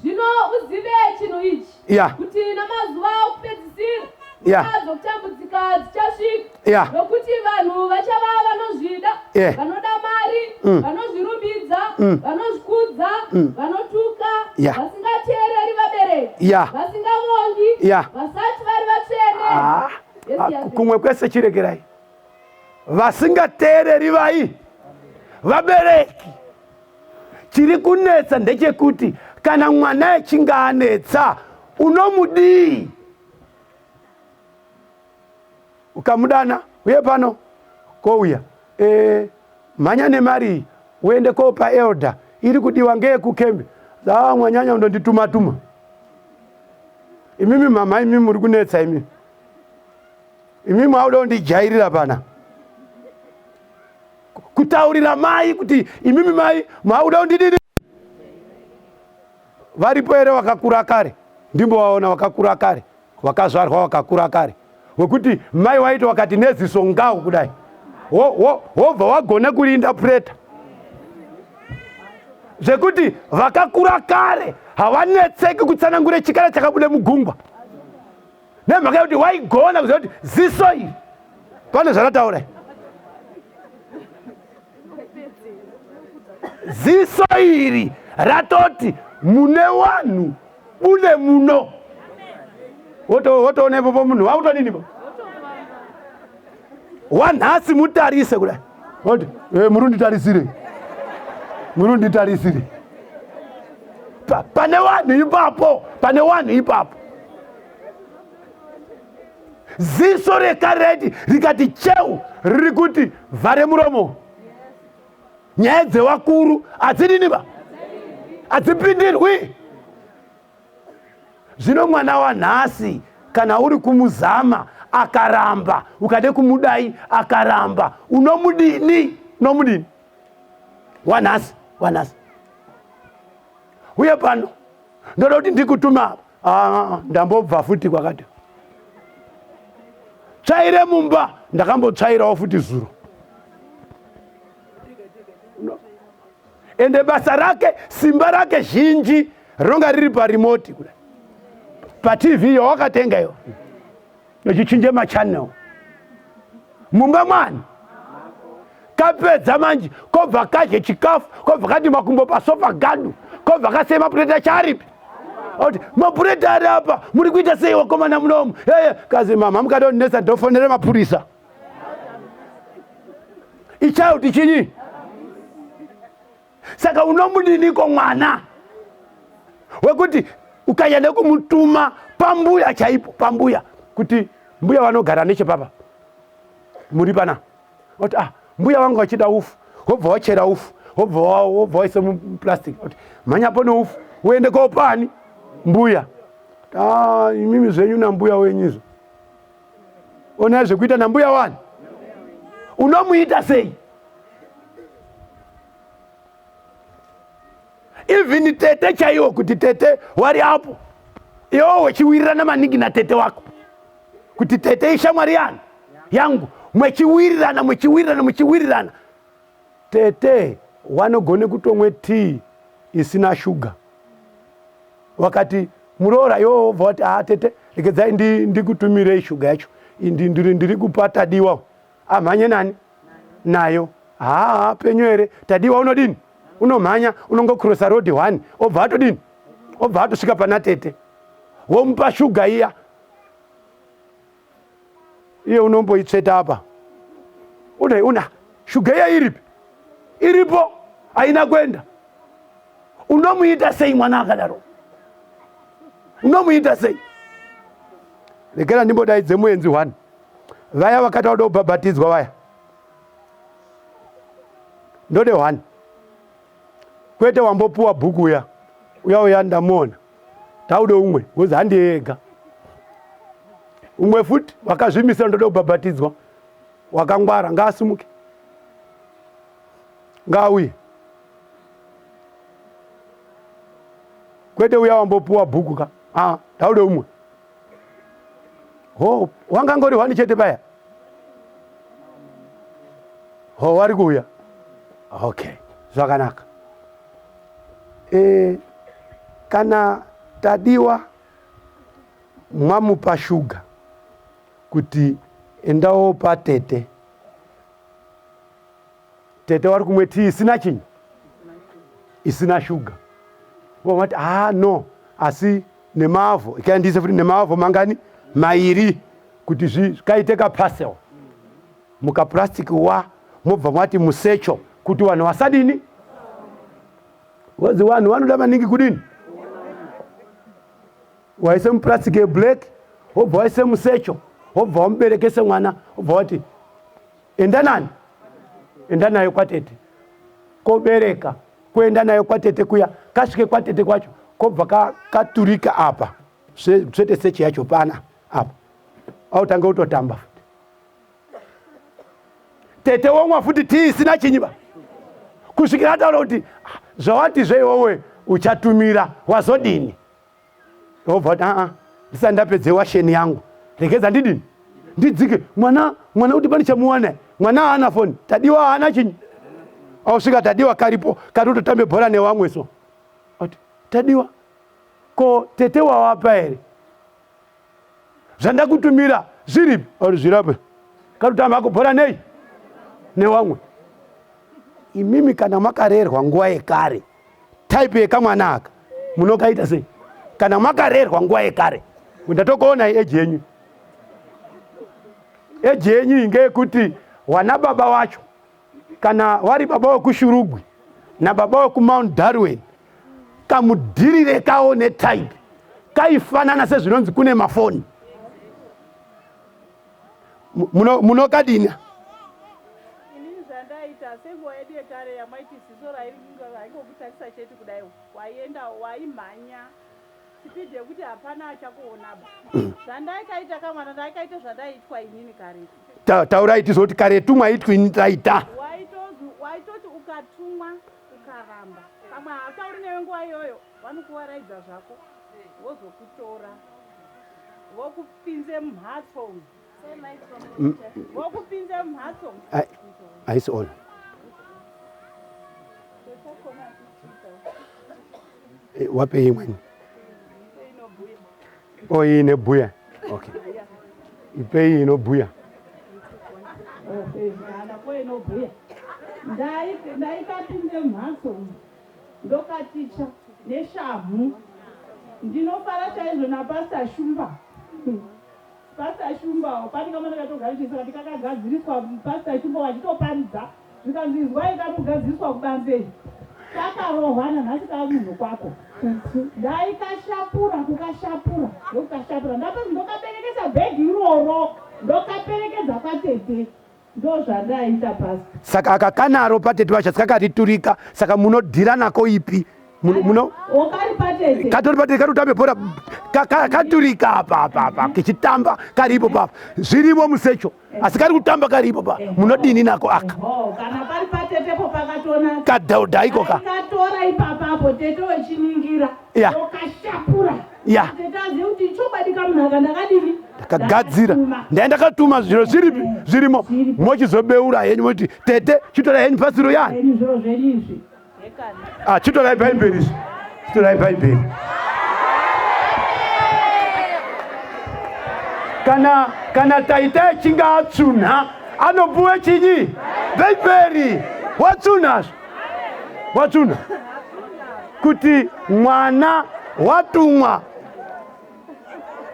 Zvino uzive chinhu ichi, kuti namazuva okupedzisira nguva dzokutambudzika dzichasvika, nokuti vanhu vachava vanozvida, vanoda mari, vanozvirumbidza, vanozvikudza, vanotuka, vasingateereri vabereki, vasingavongi, vasati vari vatsvene. Kumwe kwese chiregerai. Vasingateereri vai vabereki. Chiri kunetsa ndechekuti kana mwana echinge anetsa unomudii? Ukamudana uye pano kouya mhanya nemari iyi uende kopa elder iri kudiwa ngeyekukembe. Mwanyanya undondituma tuma. Imimi mhamha imimi muri kunetsa imimi. Imimi mauda kundijairira pana. Kutaurira mai kuti imimi mai mauda kundidini. Varipo here vakakura kare? Ndimbovaona vakakura kare, vakazvarwa vakakura kare. Wekuti mai waiti wakati neziso ngau kudai. Wobva wagona kurinterpreta. Zvekuti vakakura kare havanetseki kutsanangura chikara chakabuda mugungwa. Nemhaka yekuti waigona kuziva kuti ziso iri pane zvarataura. Ziso iri ratoti mune wanhu bude muno. Wotoona ipopo munhu wautodini po? Wanhasi mutarise kudai. Woti, muri kunditarisire. Muri kunditarisire. Pane wanhu ipapo, pane wanhu ipapo. Ziso rekareti rikati cheu riri kuti vhare muromo. Nyaya dzewakuru hadzidini ba? Hadzipindirwi. Zvino mwana wanhasi kana uri kumuzama akaramba, ukade kumudai akaramba, unomudini? Unomudini? Wanhasi, wanhasi. Uye pano ndoda kuti ndikutuma apa. Ndambobva futi kwakati. Tsvaire mumba, ndakambotsvairawo futi zuro. No. Ende basa rake, simba rake zhinji rinonga riri paremote kudai. Pa TV yawakatenga iyo. Uchichinja machannel. Mumba mwani. Kapedza manje, kobva kadye chikafu, kobva kati makumbo pasofa gadu, kobva kasema mapureta charipi. Oti mapureta ari apa, muri kuita sei wakomana munomu? Hey, kazi mama mukada kundinetsa ndofonera mapurisa. Ichild chinyi? Saka unomudiniko mwana wekuti ukanyanya kumutuma pambuya chaipo, pambuya kuti mbuya vanogara nechepapa muri pana, oti mbuya vangu vachida ufu, wobva wachera ufu, wobva waisa muplastic, oti mhanyapo neufu uende kopani mbuya. Imimi zvenyu nambuya wenyu izvo. Onai zvekuita nambuya wani. Unomuita sei? Even tete chaiwo kuti tete wari apo. Iwo wechiwirirana maningi na tete wako. Kuti tete ishamwari yani yangu. Mwechiwirirana, mwechiwirirana, mwechiwirirana. Tete wanogone kutomwe tea isina sugar. Wakati muroora iwo wobva wati tete regedzai ndikutumirei shuga yacho. Ndiri kupa Tadiwa. Amhanye nani? Nayo. Haa penyu here? Tadiwa unodini? Unomhanya, unongokrosa road 1, obva atodini? Obva atosvika pana tete. Womupa shuga iya. Iye unomboitsveta apa. Una shuga iya iripi? Iripo, haina kuenda. Unomuita sei mwana akadaro? Unomuita sei? Regera ndimbodaidze muenzi one. Vaya vakati vauda kubhabhatidzwa vaya. Ndode one. Kwete wambopuwa bhuku uya. Uya uya ndamuona. Taude umwe, ngozi handiye ega. Umwe futi wakazvimisira ndoda kubhabhatidzwa. Wakangwara ngaasimuke. Ngaauye. Kwete uya wambopuwa bhuku ka. Ah, taude umwe. Ho, wangangori hwani chete paya. Ho, wari kuuya. Okay, zvakanaka. E, kana tadiwa mwamupa shuga kuti endawo pa tete. Tete wari kumwe tii isina chinyi? Isina shuga. Vamati ah no, asi nemavho ikaendise futi nemavho mangani mairi kuti zvikaite kaparcel mukaplastic wa mobva mwati musecho kuti vanhu vasadini vozi vanhu vanoda maningi kudini waise muplastic yeblack wobva waise musecho wobva wamuberekese mwana wobva wati enda nani enda nayo kwatete kobereka kuenda nayo kwatete kuya kasvike kwatete kwacho kobva katurika ka apa tsvete sechi yacho pana apa autange kutotamba futi tete womwa futi tii isina chinyiba kusvikira ataura kuti ah, zvawati zveiwowe uchatumira wazodini Wobva wati aa ndisati ndapedze washeni yangu regedza ndidini ndidzike mwana mwana kuti pane chamuwana mwana haana foni tadiwa haana chinyi ausvika tadiwa karipo kari kutotambe bhora newamwe so ati tadiwa ko tete wawapa here zvandakutumira zviripi ori zvirape kari kutamba ako bhora nei newamwe imimi kana makarerwa nguva yekare type yekamwana aka munokaita sei kana makarerwa nguva yekare ndatokuonai eji yenyu eji yenyu inge yekuti wana baba wacho kana wari baba wekushurugwi nababa wekumount darwin kamudhirire kawo netype kaifanana sezvinonzi kune mafoni munokadini Inini zvandaita senguva yedu yekare yamaiti ziso raingokutarisa chete kudai waienda waimhanya sipidhi yekuti hapana achakuonaba zvandaikaita kamwana ndaikaita zvandaiitwa inini karetu taurai tizoti karetu mwaitwa ini taita waitoti ukatumwa ukaramba pamwe haatauri newe nguva iyoyo vanokuwaraidza zvako vozokutora vokupinze mumhatso vokupinze mumhatso haisi on eh, wapei imweni o iyi inebhuya okay ipei inobhuya ndaikapinde mhatso Ndokaticha neshamhu. Ndinofara chaizvo naPastor Shumba. Pastor Shumba pane kamwana katogara saka kakagadziriswa Pastor Shumba vachitoparidza zvikanzi izwai kanogadziriswa kubanze kakarohwa nanhasi kava munhu kwako ndaikashapura kukashapura ndokukashapura ndapedza ndokaberekesa bhegi iroro ndokaperekedza kwatete Ndozvandaita pastor. Saka aka kanaro patete vacho asi kakariturika saka munodhira nako ipi muno Okari patete. Katori patete kari kutambe bhora katurika apa apa apa kichitamba karipo papa zvirimo musecho asi kari kutamba karipo pa munodini nako aka kana pari patetepo pakatonaka kadhaudha iko ka katora ipapapo tete wechiningira okashapura ya ndakagadzira ndai ndakatuma zviro zviripi zvirimo mochizobeura henyu moti tete chitorai henyu pasiro yani ah, chitorai bhaibheri izvi chitorai bhaibheri kana kana taita echinge atsvunha anopuwe chinyi bhaibheri watsvunhazvo watsvunha kuti mwana watumwa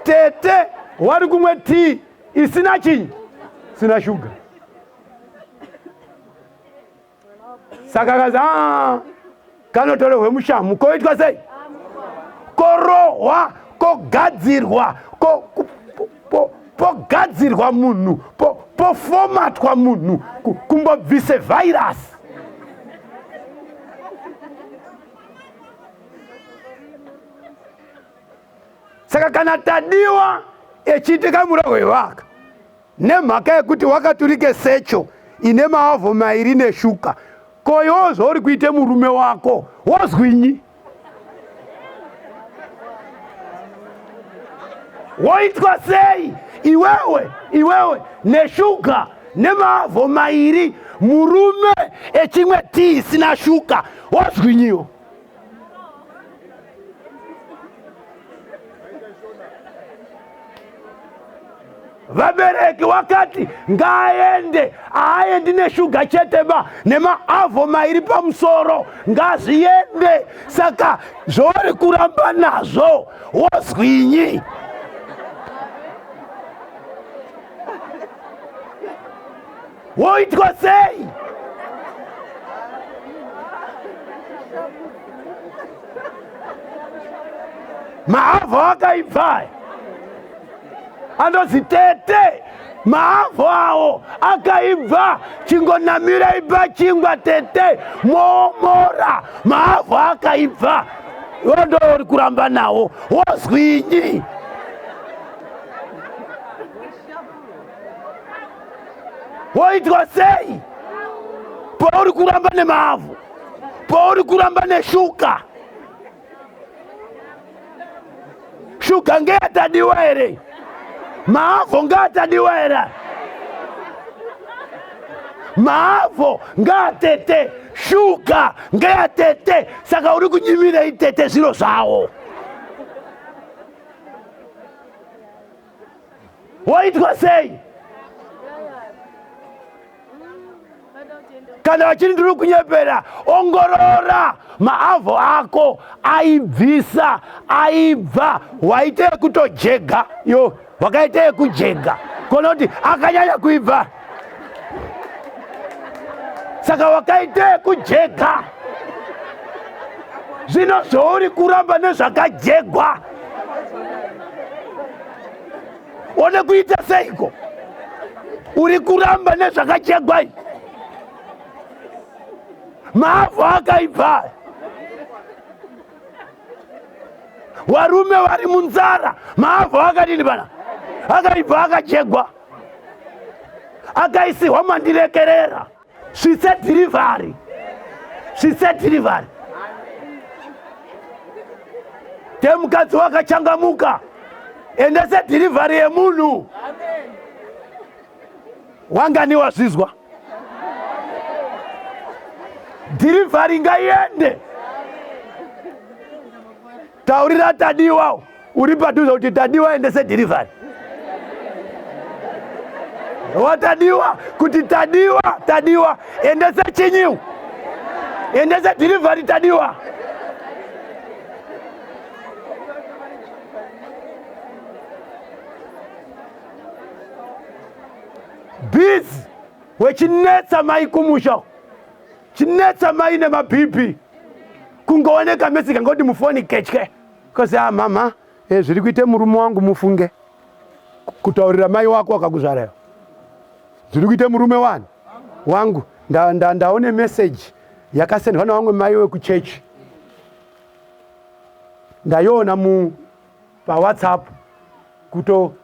tete wari kumwe tii isina chinyi isina shuga saka kazi ah, kanotorehwe mushamu koitwa sei korohwa kogadzirwa Pogadzirwa munhu, pofomatwa munhu, kumbobvise vhairasi. Saka kana Tadiwa echiitika murahwevaka nemhaka yekuti wakaturike secho ine maavho mairi neshuka, ko iwewo zvauri kuite murume wako wozwinyi? Woitwa sei iwewe iwewe neshuga nemaavho mairi murume echimwe tii isina shuka wozwinyiwo? Vabereki wakati ngaaende, aaendi neshuga chete ba, nemaavho mairi pamusoro ngazviende. Saka zvauri kuramba nazvo wozwinyi? Woitwa sei? Maavho akaibva andozi tete, maavho awo akaibva, chingonamirai pachingwa tete, moomora maavho akaibva, iwo uri kuramba nawo wozwinyi? Woitwa sei pauri kuramba nemavhu, pauri kuramba neshuka? Shuga ngeyatadiwa here? Maavho ngaatadiwa here? Maavho ngaatete, shuga ngeyatete. Saka uri kunyimirei tete zviro zvawo? Waitwa sei? Kana vachiri ndiri kunyepera, ongorora maavho ako aibvisa aibva, waita yekutojega yo, wakaita yekujega kona kuti akanyanya kuibva, saka wakaita yekujega. Zvino zvauri kuramba nezvakajegwa one kuita seiko? Uri kuramba nezvakachegwa izvi, mavhu akaibva, varume vari munzara, mavhu akadini pana akaibva, akachegwa, akaisihwa mandirekerera. Svitse dhirivhari, svitse dhirivhari. Te mukadzi wakachangamuka, endese dhirivhari yemunhu. Wangani wazvizwa? Dhirivhari ngaiende. Taurira Tadiwa uri padhuze kuti Tadiwa endese dhirivhari. Watadiwa kuti Tadiwa, Tadiwa endese chinyiu, endese dhirivhari Tadiwa. Busy wechinetsa mai kumusha, chinetsa mai nemaBP, kungooneka message kangoti mufoni ketye kozi ah mama eh, zviri kuite murume wangu mufunge. Kutaurira mai wako wakakuzvara zviri kuite murume wani wangu. Ndaone nda, nda message yakasendwa nevamwe mai wekuchechi, ndaiona mu pawhatsapp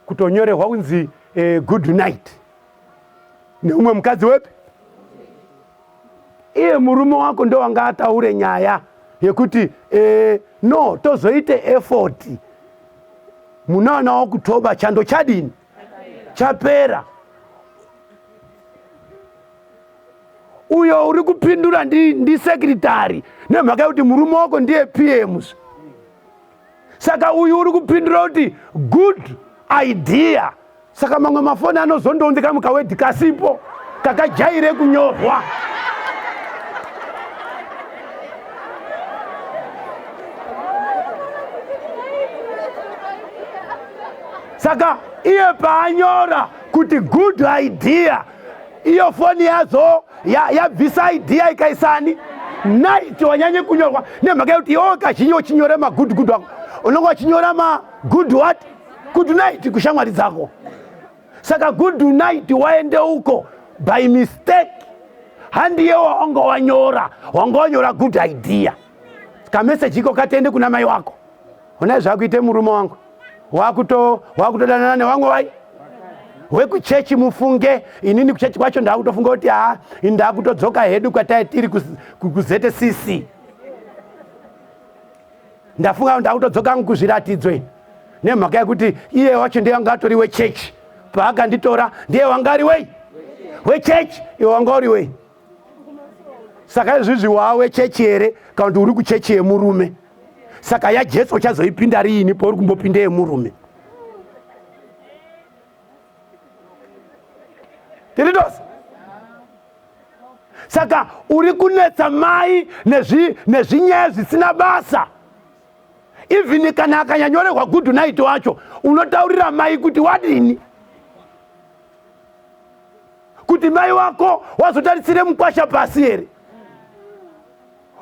kutonyorerwa kunzi good night neumwe mukadzi wepi. Iye murume wako ndo wanga ataure nyaya yekuti no tozoite effort munana wakutoba chando chadini chapera. Uyo uri kupindura ndi secretary nemhaka yekuti murume wako ndiye PM. Saka uyu uri kupindura kuti good idea. Saka mamwe mafoni anozondoonzeka mukawedhi kasipo kakajaire kunyorwa. Saka iye paanyora kuti good idea, iyo foni yazo yabvisa idea ikaisani night wanyanye kunyorwa nemhaka yekuti iwe kazhinji uchinyora magood good ako unonge uchinyora magood what good night kushamwari dzako. Saka good night waende uko by mistake, handiye wawanga wanyora, wanga wanyora good idea. Kameseji iko katende kuna mai wako. Honai zvakuite murume wangu, wakutodanana nevamwe vai wekuchechi. Mufunge inini kuchechi kwacho ndakutofunga kuti ha, ini ndakutodzoka hedu kwatai tiri kuZCC. Ndafunga ndakutodzoka hangu kuzviratidzo ini, nemhaka yekuti iye wacho ndiye wanga atori wechechi paakanditora, ndiye wanga ari wei wechechi, iwe wanga uri wei? Saka izvizvi waawechechi here kana kuti uri kuchechi yemurume? Saka yaJesu uchazoipinda riini pauri kumbopinda yemurume? Tiri tose. Saka uri kunetsa mai nezvinyaya zvisina basa. Even kana akanyanyorerwa good night wacho, unotaurira mai kuti wadini? Kuti mai wako wazotarisire mukwasha pasi here?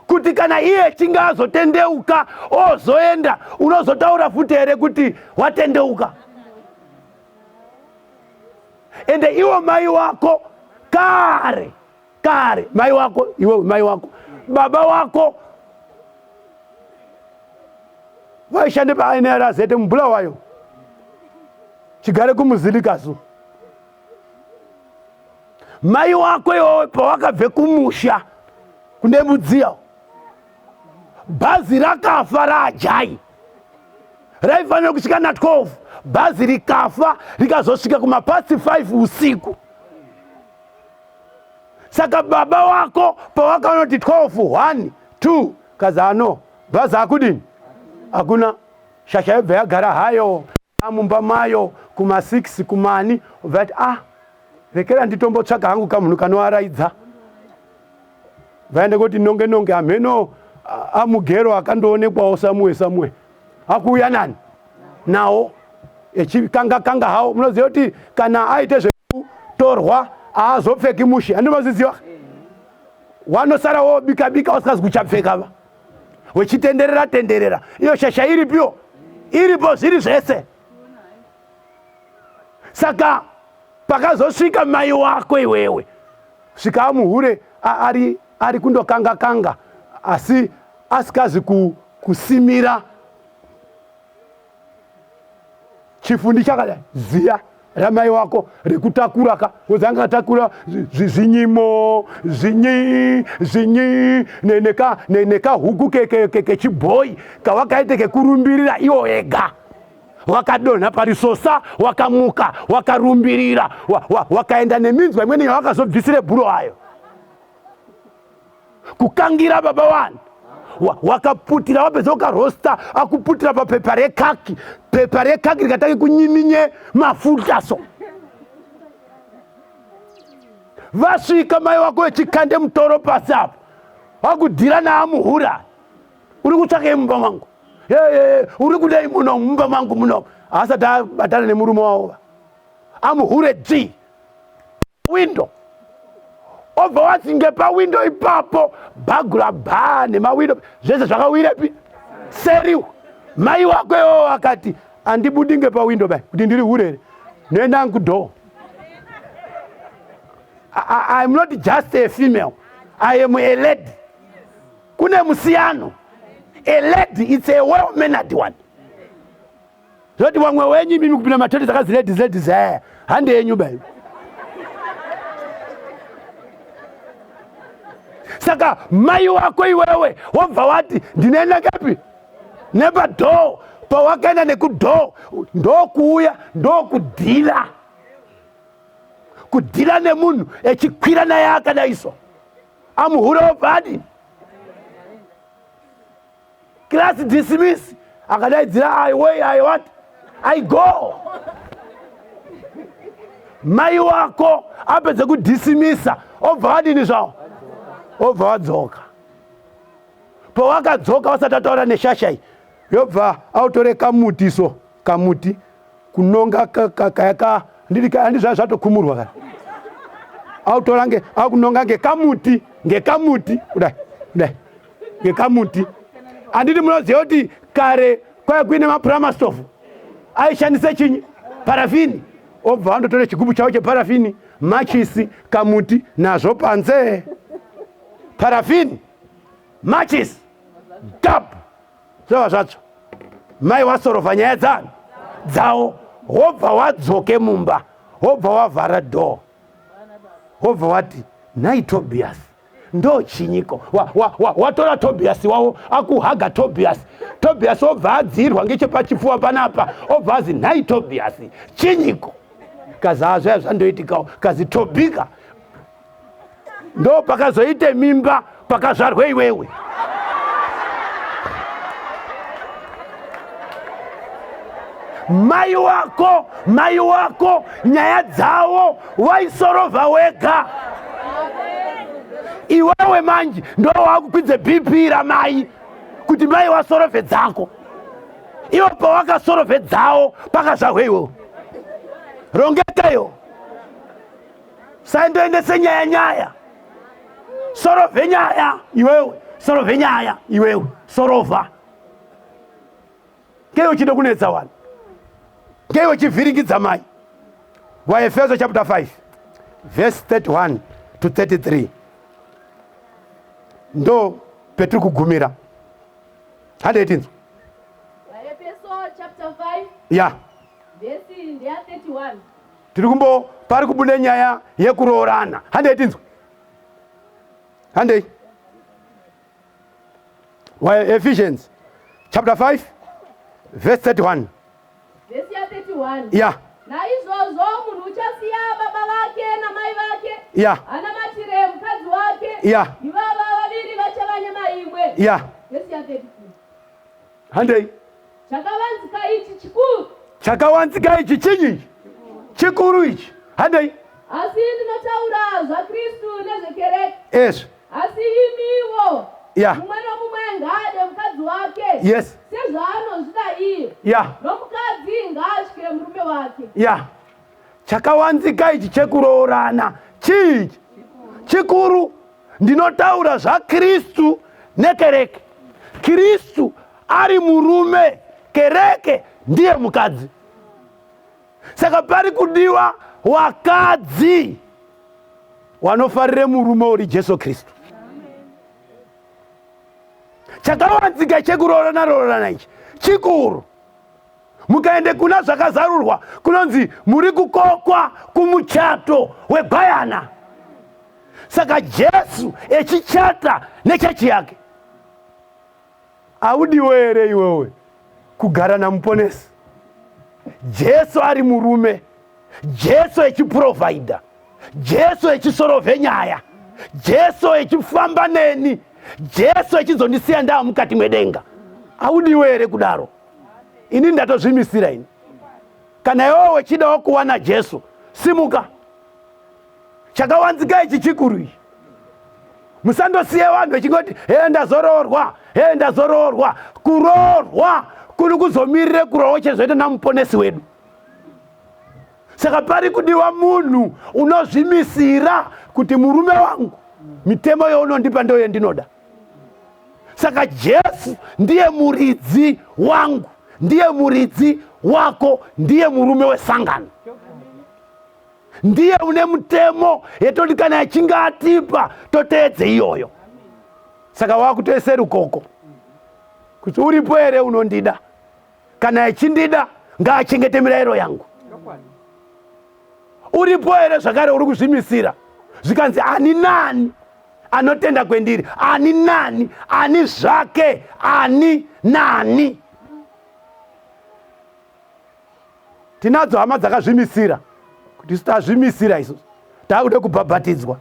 Kuti kana iye chinge azotendeuka ozoenda, unozotaura futi here kuti watendeuka? Ende iwo mai wako kare kare, mai wako iwe, mai wako, baba wako vaishande paNRZ muBulawayo, chigare kuMuzilikazu. Mai wako iwewe pawakabve kumusha kune Mudziya, bhazi rakafa raajai, raifanira kusvika na12, bhazi rikafa rikazosvika kumapasi 5 usiku. Saka baba wako pawakaona kuti 12, 1, 2 kazi ano bhazi akudini, hakuna shasha, yobva yagara hayo mumba mayo kuma6 kumani, obva ati, "Ah, rekera nditombotsvaka hangu kamunhu kanoaraidza." Vaende kuti nonge nonge, hamheno amugero akandoonekwawo samue samue, akuuya nani nawo echikanga kanga hawo. Munoziva kuti kana aite zvekutorwa haazopfeki mushe, handinomaziziva? Wanosara wobika bika usikazi kuchapfeka va, wechitenderera tenderera. Iyo shasha iripiwo, iripo, zviri zvese. Saka pakazosvika mai wako iwewe, svika amuhure ari kundokanga kanga, asi asikazi kusimira chifundi chakadai, ziya ramai wako rekutakura ka, wozanga atakura zvinyimo zvinyi zvinyi nekahuku kechibhoi kawakaite kekurumbirira iwo ega, wakadonha parisosa, wakamuka, wakarumbirira, wakaenda neminzwa imweni yawakazobvisire bhuro ayo kukangira baba wani, wakaputira, wapedza ukarosta, akuputira papepa rekaki, pepa rekaki rikatange kunyiminye mafuta. So vasvika mai wako vechikande mutoro pasi apo, wakudhira naamuhura, "Uri kutsvakei mumba mangu? Uri kudei muno mumba mangu muno?" Asati abatana nemurume wavo, amuhure dzvi window, obva watsinge pawindo ipapo, bhagura bha nemawindo zvese zvakawirepi seriwo. Mai wako iwowo akati, "Handibudi ngepawindo bai, kuti ndiri hure here? Noenda kudoor. I'm not just a female, I am a lady." Kune musiyano. A lady, it's a well mannered one. Zoti vamwe wenyu imimi kupinda matoti dzakazi ladies, ladies, aya hande yenyu bai. Saka mai wako iwewe wobva wati, "Ndinoenda kepi?" Nepadoor. Pawakaenda nekudoor, ndokuuya ndokudhila, kudhila nemunhu echikwira naye akadaiso, amuhure, obva class dismiss, akadaidzira, "I way, I what, I go." Mai wako apedze kudhisimisa, obva wadini zvavo, obva wadzoka. Pawakadzoka wasati ataura neshasha iyi, yobva autore kamuti so, kamuti kunonga kaya, handi zvaa zvatokumurwa, kana autora nge akunonga ngekamuti, ngekamuti kudai kudai, ngekamuti. Handiti munoziva kuti kare kwaya kuine mapuramastofu aishandise chinyi? Parafini. Obva wandotora chigubhu chavo cheparafini, machisi, kamuti nazvo panze. Parafini, machisi, dab. Zvava zvatsva. Mai wasorova nyaya dzani dzawo, wobva wadzoke mumba, wobva wavhara door. Wobva wati, "Nhai Tobias, ndochinyiko?" Watora wa, wa, Tobias wawo akuhaga Tobias. Tobias obva adzirwa ngechepachipfuwa panapa, obva azi, "Nhai Tobias, chinyiko?" Kazi azvaya zvandoitikawo, kazi Tobika ndo pakazoite mimba pakazvarwe iwewe. Mai wako, mai wako nyaya dzawo waisorova wega. Iwewe manje ndo wakukwidze BP ramai kuti mai wasorove dzako. Iwo pawakasorove dzawo pakazvarwe iwewe. Rongekayo. Saendoendese nyaya nyaya. Sorove nyaya iwewe, sorove nyaya iwewe, sorova. Ngei uchida kunetsa vanhu? Ngei uchivhiringidza mai? VaEfeso chapter 5 verse 31 to 33 ndo petiri kugumira. Handei tinzwa. VaEfeso chapter 5 ya vhesi ndeya 31. Tiri kumbo pari kubuda nyaya yekuroorana. Handei tinzwa. Handei. Ephesians chapter 5 verse 31. Vhesi ya 31. Ya. Naizvozvo munhu uchasiya baba vake namai vake, Ya. anamatire mukadzi wake, Ya. ivava vaviri vachava nyama imwe. Ya. Vhesi ya 32. Handei. Chakavanzika ichi chikuru. Chakawanzika ichi chinyi ichi? Chikuru ichi. Handei. Asi ndinotaura zvaKristu nezvekereke. Ezvo. Asi imiwo, Ya. mumwe nomumwe ngaade mukadzi wake, Yes. sezvaanozvida iye, Ya. nomukadzi ngaatye murume wake. Ya. Chakawanzika ichi chekuroorana chii ichi? Chikuru. Ndinotaura zvaKristu nekereke. Kristu ari murume, kereke ndiye mukadzi. Saka pari kudiwa wakadzi wanofarire murume uri Jesu Kristu. Chakawanzika chekuroorana roorana ichi chikuru. Mukaende kuna zvakazarurwa kunonzi muri kukokwa kumuchato wegwayana. Saka Jesu echichata nechechi yake. Audiwe here iwewe kugara namuponesi? Jesu ari murume, Jesu echiprovaida, Jesu echisorove nyaya, Jesu echifamba neni, Jesu echizondisiya ndaa mukati mwedenga. Audiwe here kudaro? Ini ndatozvimisira ini. Kana iwewe uchidawo kuwana Jesu, simuka. Chakawanzika ichi chikuru ichi. Musandosiye vanhu vechingoti he ndazoroorwa, he ndazoroorwa. Kuroorwa kuri kuzomirire kuroorwa chezoita namuponesi wedu. Saka pari kudiwa munhu unozvimisira kuti murume wangu mitemo younondipa ndoyo yendinoda. Saka Jesu ndiye muridzi wangu, ndiye muridzi wako, ndiye murume wesangano. Ndiye une mutemo yetoti kana achinge atipa toteedze iyoyo. Saka wakutoise rukoko kuti uripo here unondida? Kana achindida ngaachengete mirayiro yangu. Uripo here zvakare uri kuzvimisira? Zvikanzi ani nani anotenda kwendiri, ani nani, ani zvake, ani nani. Tinadzo hama dzakazvimisira kuti isu tazvimisira isusu takuda kubhabhatidzwa.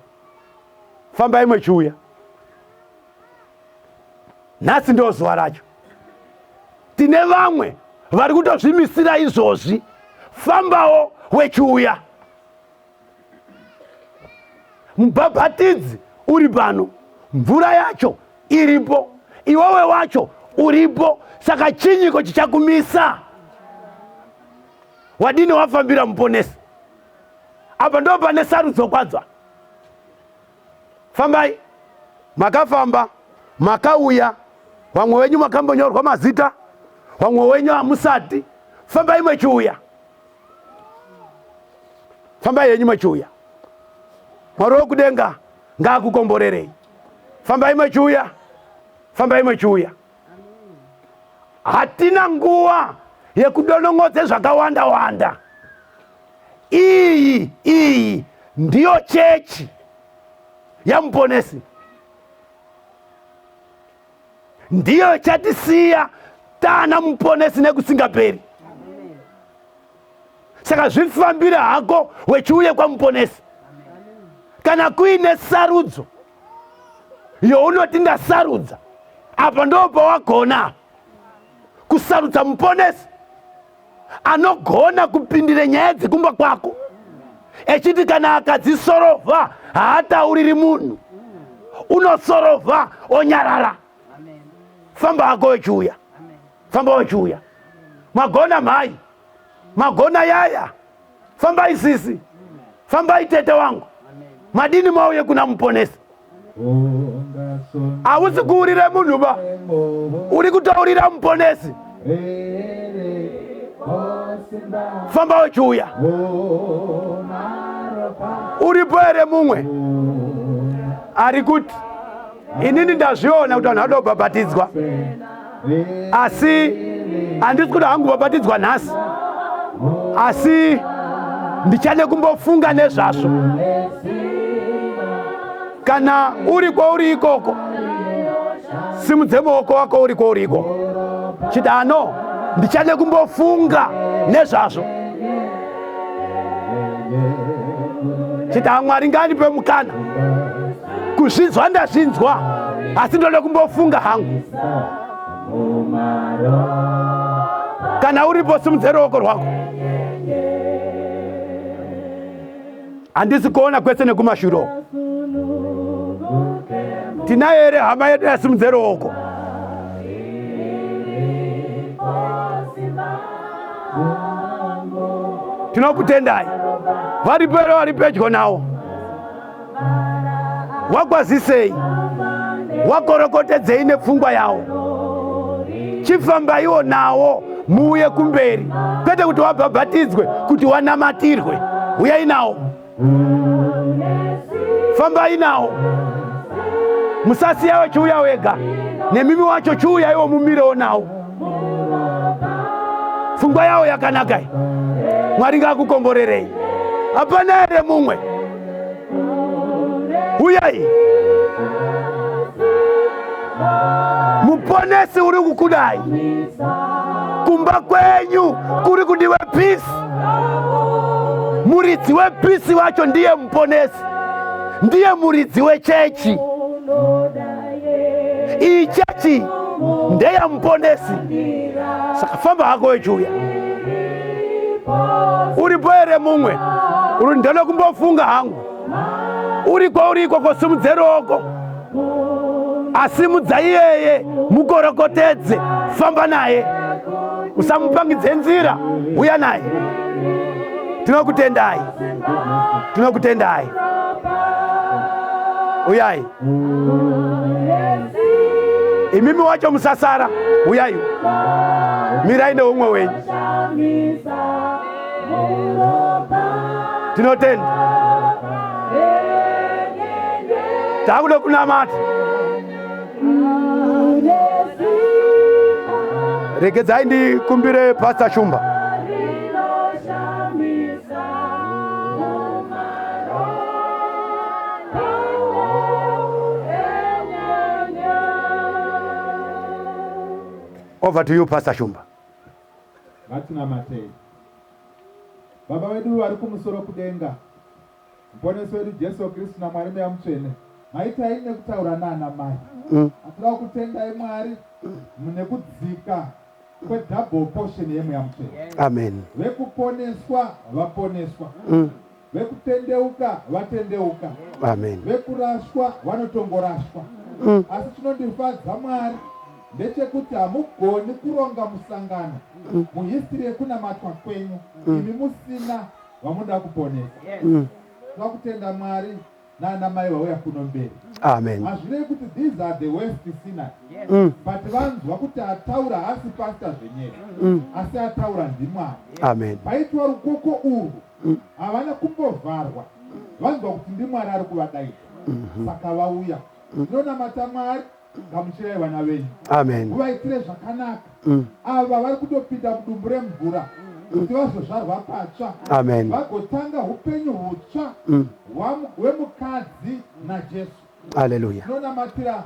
Fambai mwechiuya. Nhasi ndo zuva racho. Tine vamwe vari kutozvimisira izvozvi. Fambawo wechiuya. Mubhabhatidzi uri pano, mvura yacho iripo, iwewe wacho uripo. Saka chinyiko chichakumisa? Wadini wafambira muponesi? Apa ndo pane sarudzo kwadzwa. Fambai, makafamba, makauya, vamwe wenyu makambonyorwa mazita, vamwe wenyu hamusati. Fambai mwechiuya. Fambai henyu machiuya. Mwari wokudenga ngaakukomborerei. Fambai machiuya, fambai machiuya. Hatina nguva yekudonongodze zvakawanda wanda. Iyi iyi ndiyo chechi yamuponesi. Ndiyo ichatisiya taana muponesi nekusingaperi. Saka zvifambire hako wechiuye kwamuponesi. Kana kuine sarudzo younoti ndasarudza, apa ndo pawagona kusarudza muponesi anogona kupindire nyaya dzekumba kwako, echiti kana akadzisorovha haatauriri munhu, unosorovha onyarara. Famba hako wechiuya, famba wechiuya. Magona mhai, magona yaya, fambai sisi, fambai tete wangu, madini mauye kuna muponesi. Hausi kuurira munhu ba, uri kutaurira muponesi. Famba wechiuya. Uripo here mumwe ari kuti inini ndazviona kuti vanhu vanoda kubhabhatidzwa, asi handisi kuda hangu kubhabhatidzwa nhasi, asi ndichade kumbofunga nezvazvo. Kana uri kwauri ikoko, simudze maoko wako uri kwauri ikoko, chiti ano ndichade kumbofunga nezvazvo. Chiti Mwari ngaandipe mukana kuzvinzwa, ndazvinzwa asi ndoda kumbofunga hangu. Kana uripo simudze ruoko rwako. Handisi kuona kwese nekumashure. Tinayo here hama yedu yasimudze ruoko? Tinokutendai. Varipo here vari pedyo nawo? Wakwazisei, wakorokotedzei nepfungwa yawo. Chifambaiwo nawo muuye kumberi, kwete kuti wabhabhatidzwe, kuti wanamatirwe. Uyai nawo, fambai nawo, musasiya wechiuya wega. Nemimi wacho chiuyaiwo mumirewo nawo. Pfungwa yawo yakanaka iyi. Mwari ngaakukomborerei. Hapana here mumwe? Uyai. Muponesi uri kukudai. Kumba kwenyu kuri kudiwa peace. Muridzi wepisi wacho ndiye muponesi, ndiye muridzi wechechi. Iyi chechi ndeya muponesi. Saka famba hako wechiuya. Uripo here mumwe uri ndoda kumbofunga hangu? Uri kwauri ikoko, simudze ruoko. Asimudza iyeye, mukorokotedze, famba naye, usamupangidze nzira, uya naye. Tinokutendai, tinokutendai. Uyai imimi wacho musasara, uyai, mirai neumwe wenyu. Tinotenda. Takuda kunamata. Regedzai ndikumbire Pastor Shumba. Over to you, Pastor Shumba. Ngatinamatei. Baba vedu vari kumusoro kudenga, Muponesi wedu Jesu Kristu naMwari Mweya Mutsvene, maitai nekutaura nana mai. Atira kutendai Mwari nekudzika kwedouble portion yeMweya Mutsvene. Amen. Vekuponeswa vaponeswa. Vekutendeuka vatendeuka. Amen. Vekurashwa vanotongorashwa. Asi chinondifadza Mwari ndechekuti hamugoni kuronga musangano muhistory yekunamatwa kwenyu imi musina vamunoda kuponesa. Tinoda kutenda Mwari nana mai vauya kuno mberi. Amen. Hazvirevi kuti these are the worst sinners. But vanzwa kuti ataura haasi pastor zvenyere. Asi ataura ndiMwari. Amen. Paitwa rukoko urwu. Havana kumbovharwa. Vanzwa kuti ndiMwari ari kuvadaidza. Saka vauya. Ndinonamata Mwari, gamuchirai vana venyu. Amen. Muvaitire zvakanaka. Ava vari kutopinda mudumbu remvura kuti vazozvarwa patsva. Amen. Vagotanga hupenyu hutsva hwemukadzi naJesu. Hallelujah. Tinonamatira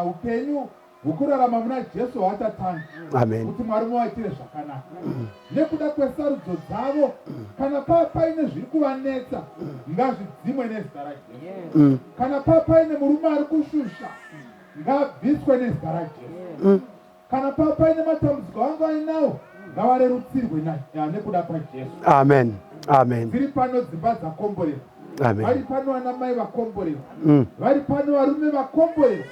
hupenyu hwekurarama muna Jesu hwachatanga. Amen. Kuti Mwari muvaitire zvakanaka. Nekuda kwesarudzo dzavo, kana paine zviri kuvanetsa, ngazvidzimwe nezita raJesu. Kana paine murume ari kushusha, ngaabviswe nezita raJesu. Kana paine matambudziko avanga vainawo, ngavarerutsirwe nekuda kwaJesu. Amen. Amen. Dziri pano dzimba dzakomborerwa. Amen. Vari pano ana mai vakomborerwa. Vari pano varume vakomborerwa.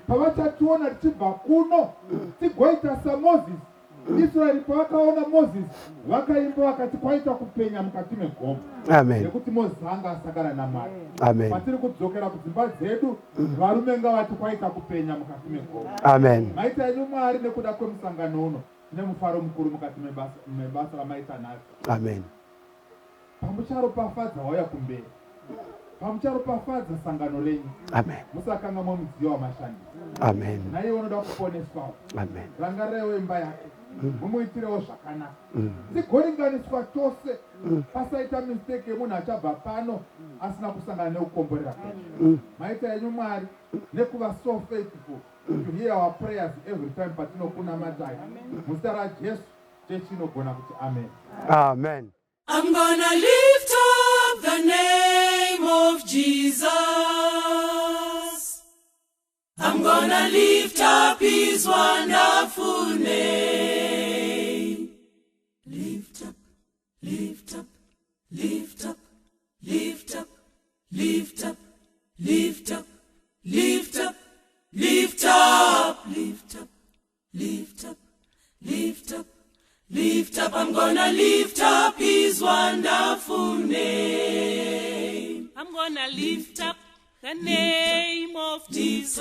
Pavachationa tichibva kuno, tigoita saMoses. Israeri pavakaona Moses, vakaimba vakati kwaita kupenya mukati megomo. Amen. Nekuti Moses anga asangana naMwari. Amen. Patiri kudzokera kudzimba dzedu, varume ngavati kwaita kupenya mukati megomo. Amen. Maita enyu Mwari nekuda kwemusangano uno. Tine mufaro mukuru mukati mebasa ramaita nhasi. Amen. Pamucharopafadza wauya kumberi. Pamucharopafadza sangano renyu. Amen. Musakangamwa mudziyo wamashandisa. Amen. Naiye unoda kuponeswawo. Amen. Rangariraiwo imba yake. Mumuitirewo zvakanaka. Tigoringaniswa tose. Pasaita mistake yemunhu achabva pano asina kusangana nekukomborera kwenyu. Maita enyu Mwari nekuva so faithful to hear our prayers every time patinokunamatai. Muzita raJesu chechi inogona kuti amen. Amen. I'm gonna lift up the name of Jesus. I'm gonna lift up his wonderful name. Lift up, lift up, lift up, lift up, lift up, lift up, lift up, lift up, lift up, lift up, lift up, lift up. I'm gonna lift up his wonderful name. I'm gonna lift up the name of Jesus.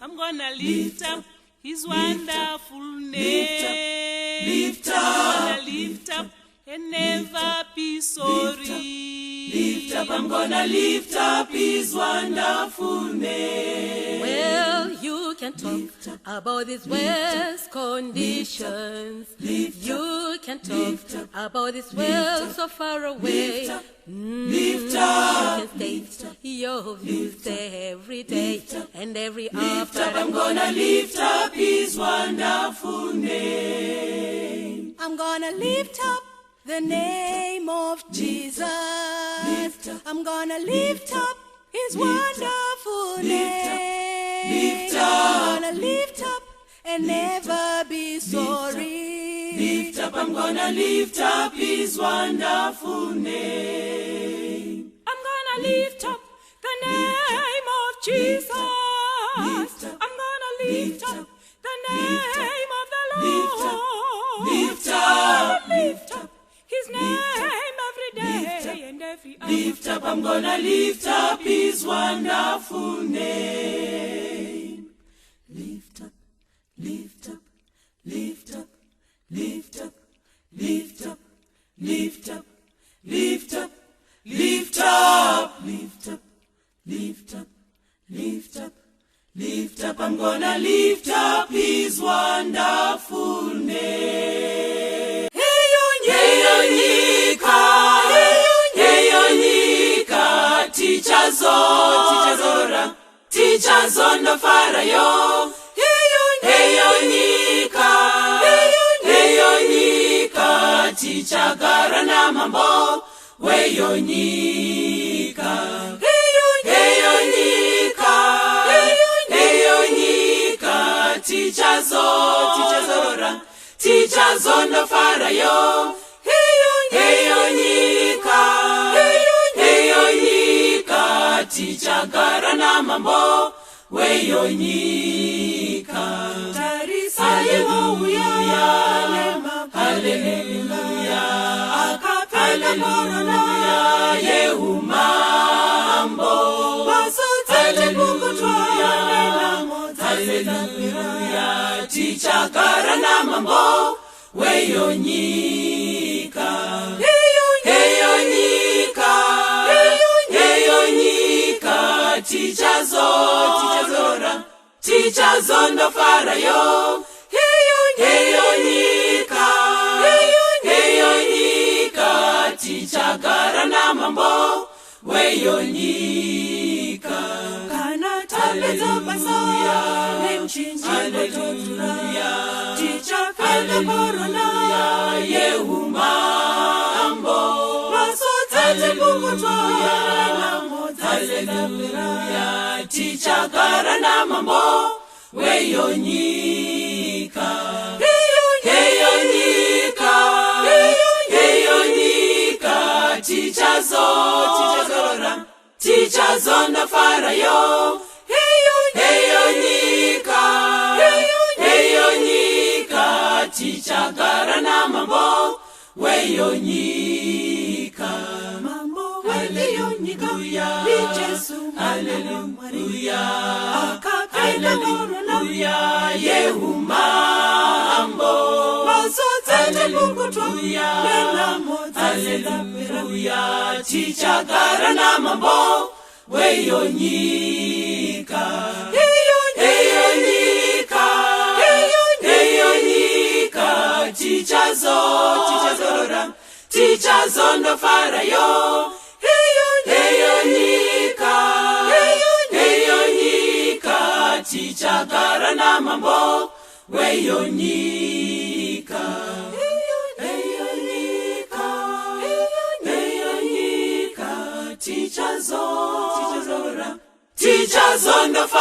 I'm gonna lift up his wonderful name. Lift I'm up, gonna lift up and never be sorry. Lift up, I'm gonna lift up his wonderful name. Well, you can talk about these world's conditions. You can talk about this world so far away. Lift up, You can state your views every day and every lift after. up, I'm gonna lift up his wonderful name. I'm gonna lift up the name of Jesus. I'm gonna lift up his wonderful name. Lift up, I'm gonna lift up and never be sorry. Lift up, I'm gonna lift up his wonderful name. I'm gonna lift up the name of Jesus. I'm gonna lift up the name of the Lord. Lift up, lift up his name every day and every hour. Lift up, I'm gonna lift up his wonderful name. Lift up, lift up, lift up, lift up, lift up, lift up, lift up, lift up, lift up, lift up, lift up, lift up. I'm gonna lift up his wonderful name. Heyo nyika, heyo nyika, tichazora, tichazondofarayo. Heyo nyika, heyo nyika, tichagara namambo weyo nyika. Heyo nyika, heyo nyika, tichazora, tichazondofarayo. Heyo nyika, heyo nyika, tichagara namambo weyo nyika. Tarisaiwouya, Haleluya, akapfeka korona yeumambo. Masodzi pukutwa nenhamo Haleluya, tichagara namambo weyo nyika. Tichazorora, tichazondofarayo. Heyo nyika, heyo nyika, tichagara namambo weyo nyika. Kana tapedza basa nemuchinjiko totura, tichapfeka korona Yeumambo. Masodzi tipukutwa nenhamo dzese dzapera. Tichagara namambo weyo nyika. Heyo nyika, heyo nyika, tichazorora, tichazondofarayo. Heyo nyika, heyo nyika, tichagara namambo weyo nyika. Mambo weiyo nyika ndiJesu mwana waMwari, akapfeka korona Yeumambo. Masodzi tipukutwa nenhamo dzese dzapera. Tichagara namambo weyo nyika. Heyo nyika, heyo nyika, tichazorora, tichazondofarayo. Heyo nyika, heyo nyika, tichagara namambo weyo nyika. Heyo nyika, heyo nyika, tichazorora, tichazondofarayo.